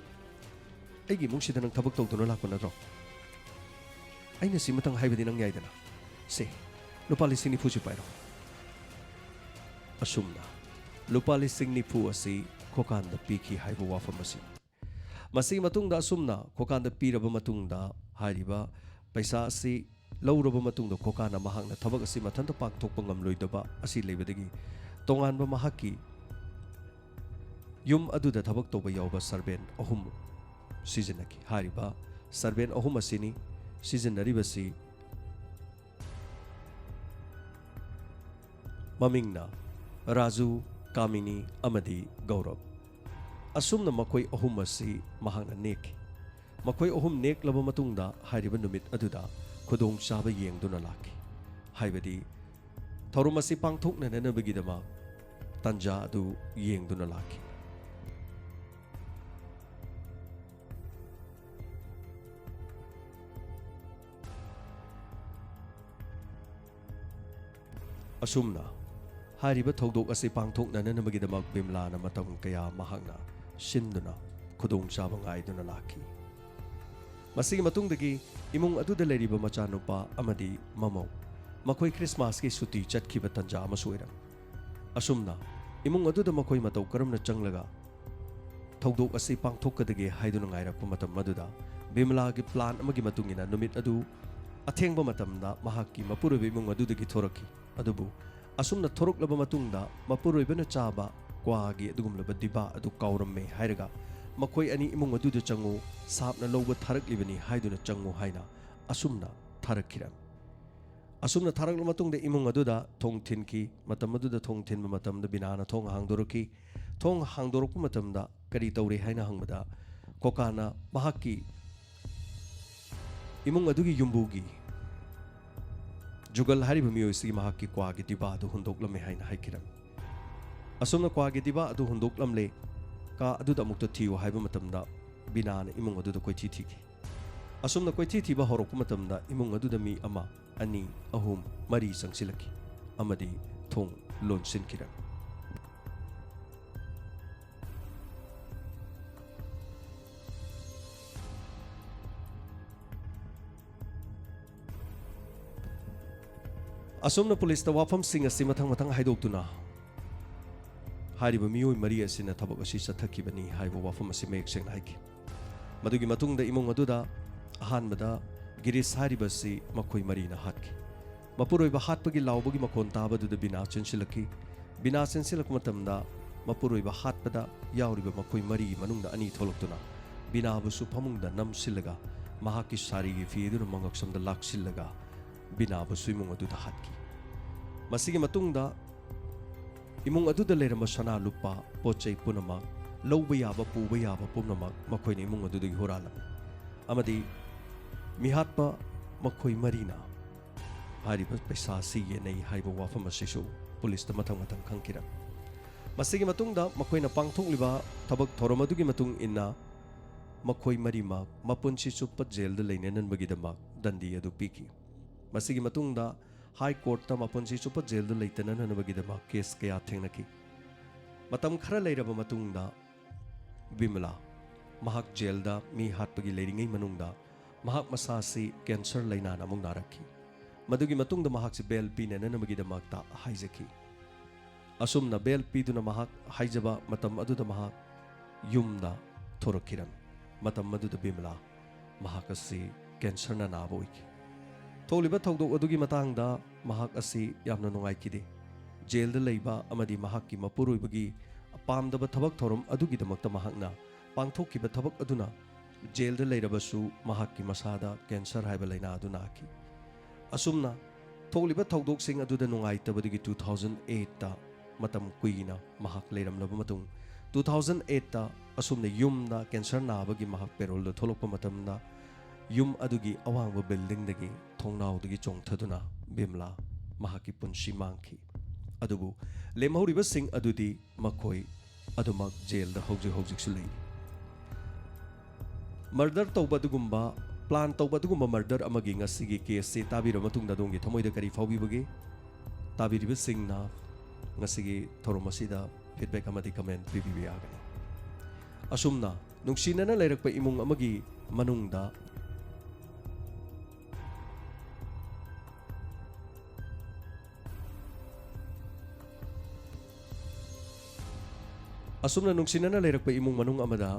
ꯑꯩꯒꯤ ꯏꯃꯨꯡꯁꯤꯗ ꯅꯪ ꯊꯕꯛ ꯇꯧꯗꯨꯅ ꯂꯥꯛꯄ ꯅꯠꯇ꯭ꯔꯣ? ꯑꯩꯅ ꯁꯤꯃꯇꯪ ꯍꯥꯏꯕꯗꯤ ꯅꯪ ꯌꯥꯏꯗꯅ꯫ ꯁꯦ, ꯂꯨꯄꯥ ꯂꯤꯁꯤꯡ ꯅꯤꯐꯨꯁꯤ ꯄꯥꯏꯔꯣ꯫" ꯑꯁꯨꯝꯅ ꯂꯨꯄꯥ ꯂꯤꯁꯤꯡ ꯅꯤꯐꯨ ꯑꯁꯤ ꯈꯣꯀꯥꯟꯗ ꯄꯤꯈꯤ ꯍꯥꯏꯕ ꯋꯥꯐꯝ ꯑꯁꯤ꯫ ꯃꯁꯤꯒꯤ ꯃꯇꯨꯡꯗ ꯑꯁꯨꯝꯅ ꯈꯣꯀꯥꯟꯗ ꯄꯤꯔꯕ ꯃꯇꯨꯡꯗ, ꯍꯥꯏꯔꯤꯕ ꯄꯩꯁꯥ ꯑꯁꯤ ꯂꯧꯔꯕ ꯃꯇꯨꯡꯗ, ꯈꯣꯀꯥꯟꯅ ꯃꯍꯥꯛꯅ ꯊꯕꯛ ꯑꯁꯤ ꯃꯊꯟꯇ ꯄꯥꯡꯊꯣꯛꯄ ꯉꯝꯂꯣꯏꯗꯕ ꯑꯁꯤ ꯂꯩꯕꯗꯒꯤ, ꯇꯣꯉꯥꯟꯕ ꯃꯍꯥꯛꯀꯤ ꯌꯨꯝ ꯑꯗꯨꯗ ꯊꯕꯛ ꯇꯧꯕ ꯌꯥꯎꯕ ꯁꯔꯚꯦꯟ ꯑꯍꯨꯝ ꯁꯤꯖꯤꯟꯅꯈꯤ꯫ ꯍꯥꯏꯔꯤꯕ ꯁꯔꯚꯦꯟ ꯑꯍꯨꯝ ꯑꯁꯤꯅꯤ ꯁꯤꯖꯤꯟꯅꯔꯤꯕꯁꯤ꯫ ꯃꯃꯤꯡꯅ ꯔꯥꯖꯨ, ꯀꯥꯃꯤꯅꯤ ꯑꯃꯗꯤ ꯒꯧꯔꯕ꯫ ꯑꯁꯨꯝꯅ ꯃꯈꯣꯏ ꯑꯍꯨꯝ ꯑꯁꯤ ꯃꯍꯥꯛꯅ ꯅꯦꯛꯈꯤ꯫ ꯃꯈꯣꯏ ꯑꯍꯨꯝ ꯅꯦꯛꯂꯕ ꯃꯇꯨꯡꯗ, ꯍꯥꯏꯔꯤꯕ ꯅꯨꯃꯤꯠ ꯑꯗꯨꯗ ꯈꯨꯗꯣꯡꯆꯥꯕ ꯌꯦꯡꯗꯨꯅ ꯂꯥꯛꯈꯤ꯫ ꯍꯥꯏꯕꯗꯤ, ꯊꯧꯔꯝ ꯑꯁꯤ ꯄꯥꯡꯊꯣꯛꯅꯅꯕꯒꯤꯗꯃꯛ ꯇꯥꯟꯖꯥ ꯑꯗꯨ ꯌꯦꯡꯗꯨꯅ ꯂꯥꯛꯈꯤ꯫ ꯑꯁꯨꯝꯅ ꯍꯥꯏꯔꯤꯕ ꯊꯧꯗꯣꯛ ꯑꯁꯤ ꯄꯥꯡꯊꯣꯛꯅꯅꯕꯒꯤꯗꯃꯛ ꯕꯤꯃꯂꯥꯅ ꯃꯇꯝ ꯀꯌꯥ ꯃꯍꯥꯛꯅ ꯁꯤꯟꯗꯨꯅ ꯈꯨꯗꯣꯡꯆꯥꯕ ꯉꯥꯏꯗꯨꯅ ꯂꯥꯛꯈꯤ꯫ ꯃꯁꯤꯒꯤ ꯃꯇꯨꯡꯗꯒꯤ ꯏꯃꯨꯡ ꯑꯗꯨꯗ ꯂꯩꯔꯤꯕ ꯃꯆꯥꯅꯨꯄꯥ ꯑꯃꯗꯤ ꯃꯃꯧ ꯃꯈꯣꯏ ꯈ꯭ꯔꯤꯁꯃꯥꯁꯀꯤ ꯁꯨꯇꯤ ꯆꯠꯈꯤꯕ ꯇꯥꯟꯖꯥ ꯑꯃꯁꯨ ꯑꯣꯏꯔꯝꯃꯤ꯫ ꯑꯁꯨꯝꯅ ꯏꯃꯨꯡ ꯑꯗꯨꯗ ꯃꯈꯣꯏ ꯃꯇꯧ ꯀꯔꯝꯅ ꯆꯪꯂꯒ ꯊꯧꯗꯣꯛ ꯑꯁꯤ ꯄꯥꯡꯊꯣꯛꯀꯗꯒꯦ ꯍꯥꯏꯗꯨꯅ ꯉꯥꯏꯔꯛꯄ ꯃꯇꯝ ꯑꯗꯨꯗ ꯕꯤꯃꯂꯥꯒꯤ ꯄ꯭ꯂꯥꯟ ꯑꯃꯒꯤ ꯃꯇꯨꯡ ꯏꯟꯅ ꯅꯨꯃꯤꯠ ꯑꯗꯨ ꯑꯊꯦꯡꯕ ꯃꯇꯝꯗ ꯃꯍꯥꯛꯀꯤ ꯃꯄꯨꯔꯣꯏꯕ ꯏꯃꯨꯡ ꯑꯗꯨꯗꯒꯤ ꯊꯣꯔꯛꯈꯤ꯫ ꯑꯗꯨꯕꯨ ꯑꯁꯨꯝꯅ ꯊꯣꯔꯛꯂꯕ ꯃꯇꯨꯡꯗ ꯃꯄꯨꯔꯣꯏꯕꯅ ꯆꯥꯕ ꯀ꯭ꯋꯥꯒꯤ ꯑꯗꯨꯒꯨꯝꯂꯕ ꯗꯤꯕꯥ ꯑꯗꯨ ꯀꯥꯎꯔꯝꯃꯦ ꯍꯥꯏꯔꯒ ꯃꯈꯣꯏ ꯑꯅꯤ ꯏꯃꯨꯡ ꯑꯗꯨꯗ ꯆꯪꯉꯨ, ꯁꯥꯞꯅ ꯂꯧꯕ ꯊꯥꯔꯛꯂꯤꯕꯅꯤ ꯍꯥꯏꯗꯨꯅ ꯆꯪꯉꯨ ꯍꯥꯏꯅ ꯑꯁꯨꯝꯅ ꯊꯥꯔꯛꯈꯤꯔꯝꯃꯤ꯫ ꯑꯁꯨꯝꯅ ꯊꯥꯔꯛꯂꯕ ꯃꯇꯨꯡꯗ ꯏꯃꯨꯡ ꯑꯗꯨꯗ ꯊꯣꯡ ꯊꯤꯟꯈꯤ꯫ ꯃꯇꯝ ꯑꯗꯨꯗ ꯊꯣꯡ ꯊꯤꯟꯕ ꯃꯇꯝꯗ ꯕꯤꯅꯥꯅ ꯊꯣꯡ ꯍꯥꯡꯗꯣꯔꯛꯈꯤ꯫ ꯊꯣꯡ ꯍꯥꯡꯗꯣꯔꯛꯄ ꯃꯇꯝꯗ ꯀꯔꯤ ꯇꯧꯔꯦ ꯍꯥꯏꯅ ꯍꯪꯕꯗ ꯀꯣꯀꯥꯅ ꯃꯍꯥꯛꯀꯤ ꯏꯃꯨꯡ ꯑꯗꯨꯒꯤ ꯌꯨꯝꯕꯨꯒꯤ ꯖꯨꯒꯜ ꯍꯥꯏꯔꯤꯕ ꯃꯤꯑꯣꯏꯁꯤꯒꯤ ꯃꯍꯥꯛꯀꯤ ꯀ꯭ꯋꯥꯒꯤ ꯗꯤꯕꯥ ꯑꯗꯨ ꯍꯨꯟꯗꯣꯛꯂꯝꯃꯦ ꯍꯥꯏꯅ ꯍꯥꯏꯈꯤꯔꯝꯃꯤ꯫ ꯑꯁꯨꯝꯅ ꯀ꯭ꯋꯥꯒꯤ ꯗꯤꯕꯥ ꯑꯗꯨ ꯍꯨꯟꯗꯣꯛꯂꯝꯂꯦ, ꯀꯥ ꯑꯗꯨꯗ ꯑꯃꯨꯛꯇ ꯊꯤꯌꯨ ꯍꯥꯏꯕ ꯃꯇꯝꯗ ꯕꯤꯅꯥꯅ ꯏꯃꯨꯡ ꯑꯗꯨꯗ ꯀꯣꯏꯊꯤ ꯊꯤꯈꯤ꯫ ꯑꯁꯨꯝꯅ ꯀꯣꯏꯊꯤ ꯊꯤꯕ ꯍꯧꯔꯛꯄ ꯃꯇꯝꯗ ꯏꯃꯨꯡ ꯑꯗꯨꯗ ꯃꯤ ꯑꯃ, ꯑꯅꯤ, ꯑꯍꯨꯝ, ꯃꯔꯤ ꯆꯪꯁꯤꯜꯂꯛꯈꯤ ꯑꯃꯗꯤ ꯊꯣꯡ ꯂꯣꯟꯁꯤꯟꯈꯤꯔꯝꯃꯤ꯫ ꯑꯁꯨꯝꯅ ꯄꯨꯂꯤꯁꯇ ꯋꯥꯐꯝꯁꯤꯡ ꯑꯁꯤ ꯃꯊꯪ ꯃꯊꯪ ꯍꯥꯏꯗꯣꯛꯇꯨꯅ ꯍꯥꯏꯔꯤꯕ ꯃꯤꯑꯣꯏ ꯃꯔꯤ ꯑꯁꯤꯅ ꯊꯕꯛ ꯑꯁꯤ ꯆꯠꯊꯈꯤꯕꯅꯤ ꯍꯥꯏꯕ ꯋꯥꯐꯝ ꯑꯁꯤ ꯃꯌꯦꯛ ꯁꯦꯡꯅ ꯍꯥꯏꯈꯤ꯫ ꯃꯗꯨꯒꯤ ꯃꯇꯨꯡꯗ ꯏꯃꯨꯡ ꯑꯗꯨꯗ ꯑꯍꯥꯟꯕꯗ ꯒꯤꯔꯤꯁ ꯍꯥꯏꯔꯤꯕ ꯑꯁꯤ ꯃꯈꯣꯏ ꯃꯔꯤꯅ ꯍꯥꯠꯈꯤ꯫ ꯃꯄꯨꯔꯣꯏꯕ ꯍꯥꯠꯄꯒꯤ ꯂꯥꯎꯕꯒꯤ ꯃꯈꯣꯟ ꯇꯥꯕꯗꯨꯗ ꯕꯤꯅꯥ ꯆꯦꯟꯁꯤꯜꯂꯛꯈꯤ꯫ ꯕꯤꯅꯥ ꯆꯦꯟꯁꯤꯜꯂꯛꯄ ꯃꯇꯝꯗ ꯃꯄꯨꯔꯣꯏꯕ ꯍꯥꯠꯄꯗ ꯌꯥꯎꯔꯤꯕ ꯃꯈꯣꯏ ꯃꯔꯤꯒꯤ ꯃꯅꯨꯡꯗ ꯑꯅꯤ ꯊꯣꯛꯂꯛꯇꯨꯅ ꯕꯤꯅꯥꯕꯨꯁꯨ ꯐꯃꯨꯡꯗ ꯅꯝꯁꯤꯜꯂꯒ ꯃꯍꯥꯛꯀꯤ ꯁꯥꯔꯤꯒꯤ ꯐꯤ ꯑꯗꯨꯅ ꯃꯉꯛꯁꯝꯗ ꯂꯥꯛꯁꯤꯜꯂꯒ ꯕꯤꯅꯥꯕꯨꯁꯨ ꯏꯃꯨꯡ ꯑꯗꯨꯗ ꯍꯥꯠꯈꯤ꯫ ꯃꯁꯤꯒꯤ ꯃꯇꯨꯡꯗ ꯏꯃꯨꯡ ꯑꯗꯨꯗ ꯂꯩꯔꯝꯕ ꯁꯅꯥ ꯂꯨꯄꯥ, ꯄꯣꯠ ꯆꯩ ꯄꯨꯝꯅꯃꯛ, ꯂꯧꯕ ꯌꯥꯕ, ꯄꯨꯕ ꯌꯥꯕ ꯄꯨꯝꯅꯃꯛ ꯃꯈꯣꯏꯅ ꯏꯃꯨꯡ ꯑꯗꯨꯗꯒꯤ ꯍꯨꯔꯥꯜꯂꯝꯃꯤ꯫ ꯑꯃꯗꯤ ꯃꯤꯍꯥꯠꯄ ꯃꯈꯣꯏ ꯃꯔꯤꯅ ꯍꯥꯏꯔꯤꯕ ꯄꯩꯁꯥ ꯑꯁꯤ ꯌꯦꯟꯅꯩ ꯍꯥꯏꯕ ꯋꯥꯐꯝ ꯑꯁꯤꯁꯨ ꯄꯨꯂꯤꯁꯇ ꯃꯊꯪ ꯃꯊꯪ ꯈꯪꯈꯤꯔꯝꯃꯤ꯫ ꯃꯁꯤꯒꯤ ꯃꯇꯨꯡꯗ ꯃꯈꯣꯏꯅ ꯄꯥꯡꯊꯣꯛꯂꯤꯕ ꯊꯕꯛ ꯊꯧꯔꯝ ꯑꯗꯨꯒꯤ ꯃꯇꯨꯡ ꯏꯟꯅ ꯃꯈꯣꯏ ꯃꯔꯤꯃꯛ ꯃꯄꯨꯟꯁꯤ ꯆꯨꯞꯄ ꯖꯦꯜꯗ ꯂꯩꯅꯅꯕꯒꯤꯗꯃꯛ ꯗꯟꯗꯤ ꯑꯗꯨ ꯄꯤꯈꯤ꯫ ꯃꯁꯤꯒꯤ ꯃꯇꯨꯡꯗ ꯍꯥꯏ ꯀꯣꯔꯠꯇ ꯃꯄꯨꯟꯁꯤ ꯆꯨꯞꯄ ꯖꯦꯜꯗ ꯂꯩꯇꯅꯅꯕꯒꯤꯗꯃꯛ ꯀꯦꯁ ꯀꯌꯥ ꯊꯦꯡꯅꯈꯤ꯫ ꯃꯇꯝ ꯈꯔ ꯂꯩꯔꯕ ꯃꯇꯨꯡꯗ ꯕꯤꯃꯂꯥ ꯃꯍꯥꯛ ꯖꯦꯜꯗ ꯃꯤ ꯍꯥꯠꯄꯒꯤ ꯂꯩꯔꯤꯉꯩ ꯃꯅꯨꯡꯗ ꯃꯍꯥꯛ ꯃꯁꯥ ꯑꯁꯤ ꯀꯦꯟꯁꯔ ꯂꯩꯅꯥꯅ ꯑꯃꯨꯛ ꯅꯥꯔꯛꯈꯤ꯫ ꯃꯗꯨꯒꯤ ꯃꯇꯨꯡꯗ ꯃꯍꯥꯛꯁꯤ ꯕꯦꯜ ꯄꯤꯅꯅꯕꯒꯤꯗꯃꯛꯇ ꯍꯥꯏꯖꯈꯤ꯫ ꯑꯁꯨꯝꯅ ꯕꯦꯜ ꯄꯤꯗꯨꯅ ꯃꯍꯥꯛ ꯍꯥꯏꯖꯕ ꯃꯇꯝ ꯑꯗꯨꯗ ꯃꯍꯥꯛ ꯌꯨꯝꯗ ꯊꯣꯔꯛꯈꯤꯔꯝꯃꯤ꯫ ꯃꯇꯝ ꯑꯗꯨꯗ ꯕꯤꯃꯂꯥ ꯃꯍꯥꯛ ꯑꯁꯤ ꯀꯦꯟꯁꯔꯅ ꯅꯥꯕ ꯑꯣꯏꯈꯤ꯫ ꯊꯣꯛꯂꯤꯕ ꯊꯧꯗꯣꯛ ꯑꯗꯨꯒꯤ ꯃꯇꯥꯡꯗ ꯃꯍꯥꯛ ꯑꯁꯤ ꯌꯥꯝꯅ ꯅꯨꯡꯉꯥꯏꯈꯤꯗꯦ꯫ ꯖꯦꯜꯗ ꯂꯩꯕ ꯑꯃꯗꯤ ꯃꯍꯥꯛꯀꯤ ꯃꯄꯨꯔꯣꯏꯕꯒꯤ ꯄꯥꯝꯗꯕ ꯊꯕꯛ ꯊꯧꯔꯝ ꯑꯗꯨꯒꯤꯗꯃꯛꯇ ꯃꯍꯥꯛꯅ ꯄꯥꯡꯊꯣꯛꯈꯤꯕ ꯊꯕꯛ ꯑꯗꯨꯅ ꯖꯦꯜꯗ ꯂꯩꯔꯕꯁꯨ ꯃꯍꯥꯛꯀꯤ ꯃꯁꯥꯗ ꯀꯦꯟꯁꯔ ꯍꯥꯏꯕ ꯂꯥꯏꯅꯥ ꯑꯗꯨ ꯅꯥꯈꯤ꯫ ꯑꯁꯨꯝꯅ ꯊꯣꯛꯂꯤꯕ ꯊꯧꯗꯣꯛꯁꯤꯡ ꯑꯗꯨꯗ ꯅꯨꯡꯉꯥꯏꯇꯕꯗꯒꯤ two thousand eight ꯇ ꯃꯇꯝ ꯀꯨꯏꯅ ꯃꯍꯥꯛ ꯂꯩꯔꯝꯂꯕ ꯃꯇꯨꯡ, two thousand eight ꯇ ꯑꯁꯨꯝꯅ ꯌꯨꯝꯗ ꯀꯦꯟꯁꯔ ꯅꯥꯕꯒꯤ ꯃꯍꯥꯛ ꯄꯦꯔꯣꯜꯗ ꯊꯣꯛꯂꯛꯄ ꯃꯇꯝꯗ, ꯌꯨꯝ ꯑꯗꯨꯒꯤ ꯑꯋꯥꯡꯕ ꯕꯤꯜꯗꯤꯡꯗꯒꯤ ꯊꯣꯡꯅꯥꯎꯗꯒꯤ ꯆꯣꯡꯊꯗꯨꯅ ꯕꯤꯃꯂꯥ ꯃꯍꯥꯛꯀꯤ ꯄꯨꯟꯁꯤ ꯃꯥꯡꯈꯤ꯫ ꯑꯗꯨꯕꯨ ꯂꯦꯝꯍꯧꯔꯤꯕꯁꯤꯡ ꯑꯗꯨꯗꯤ ꯃꯈꯣꯏ ꯑꯗꯨꯃꯛ ꯖꯦꯜꯗ ꯍꯧꯖꯤꯛ ꯍꯧꯖꯤꯛꯁꯨ ꯂꯩꯔꯤ꯫ ꯃꯔꯗꯔ ꯇꯧꯕ ꯑꯗꯨꯒꯨꯝꯕ, ꯄ꯭ꯂꯥꯟ ꯇꯧꯕ ꯑꯗꯨꯒꯨꯝꯕ ꯃꯔꯗꯔ ꯑꯃꯒꯤ ꯉꯁꯤꯒꯤ ꯀꯦꯁꯁꯤ ꯇꯥꯕꯤꯔꯕ ꯃꯇꯨꯡꯗ ꯑꯗꯣꯝꯒꯤ ꯊꯃꯣꯏꯗ ꯀꯔꯤ ꯐꯥꯎꯕꯤꯕꯒꯦ? ꯇꯥꯕꯤꯔꯤꯕꯁꯤꯡꯅ ꯉꯁꯤꯒꯤ ꯊꯧꯔꯝ ꯑꯁꯤꯗ ꯐꯤꯗꯕꯦꯛ ꯑꯃꯗꯤ ꯀꯃꯦꯟ ꯄꯤꯕꯤꯕ ꯌꯥꯒꯅꯤ꯫ ꯑꯁꯨꯝꯅ ꯅꯨꯡꯁꯤꯅꯅ ꯂꯩꯔꯛꯄ ꯏꯃꯨꯡ ꯑꯃꯒꯤ ꯃꯅꯨꯡꯗ ꯑꯁꯨꯝꯅ ꯅꯨꯡꯁꯤꯅꯅ ꯂꯩꯔꯛꯄ ꯏꯃꯨꯡ ꯃꯅꯨꯡ ꯑꯃꯗ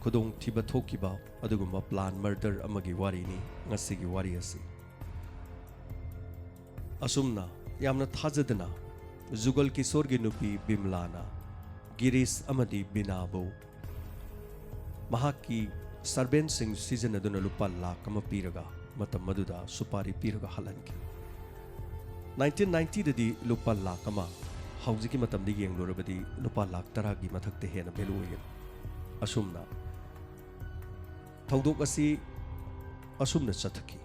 ꯈꯨꯗꯣꯡꯊꯤꯕ ꯊꯣꯛꯈꯤꯕ ꯑꯗꯨꯒꯨꯝꯕ ꯄ꯭ꯂꯥꯟ ꯃꯔꯗꯔ ꯑꯃꯒꯤ ꯋꯥꯔꯤꯅꯤ ꯉꯁꯤꯒꯤ ꯋꯥꯔꯤ ꯑꯁꯤ꯫ ꯑꯁꯨꯝꯅ ꯌꯥꯝꯅ ꯊꯥꯖꯗꯅ ꯖꯨꯒꯜ ꯀꯤꯁꯣꯔꯒꯤ ꯅꯨꯄꯤ ꯕꯤꯃꯂꯥꯅ ꯒꯤꯔꯤꯁ ꯑꯃꯗꯤ ꯕꯤꯅꯥꯕꯨ ꯃꯍꯥꯛꯀꯤ ꯁꯔꯚꯦꯟꯁꯤꯡ ꯁꯤꯖꯤꯟꯅꯗꯨꯅ ꯂꯨꯄꯥ ꯂꯥꯈ ꯑꯃ ꯄꯤꯔꯒ, ꯃꯇꯝ ꯑꯗꯨꯗ ꯁꯨꯄꯥꯔꯤ ꯄꯤꯔꯒ ꯍꯥꯠꯍꯟꯈꯤ꯫ Nineteen ninety ꯗꯗꯤ ꯂꯨꯄꯥ ꯂꯥꯈ ꯑꯃ, ꯍꯧꯖꯤꯛꯀꯤ ꯃꯇꯝꯗ ꯌꯦꯡꯂꯨꯔꯕꯗꯤ ꯂꯨꯄꯥ ꯂꯥꯈ ꯇꯔꯥꯒꯤ ꯃꯊꯛꯇ ꯍꯦꯟꯅ ꯚꯦꯂꯨ ꯑꯣꯏꯒꯅꯤ꯫ ꯑꯁꯨꯝꯅ ꯊꯧꯗꯣꯛ ꯑꯁꯤ ꯑꯁꯨꯝꯅ ꯆꯠꯊꯈꯤ꯫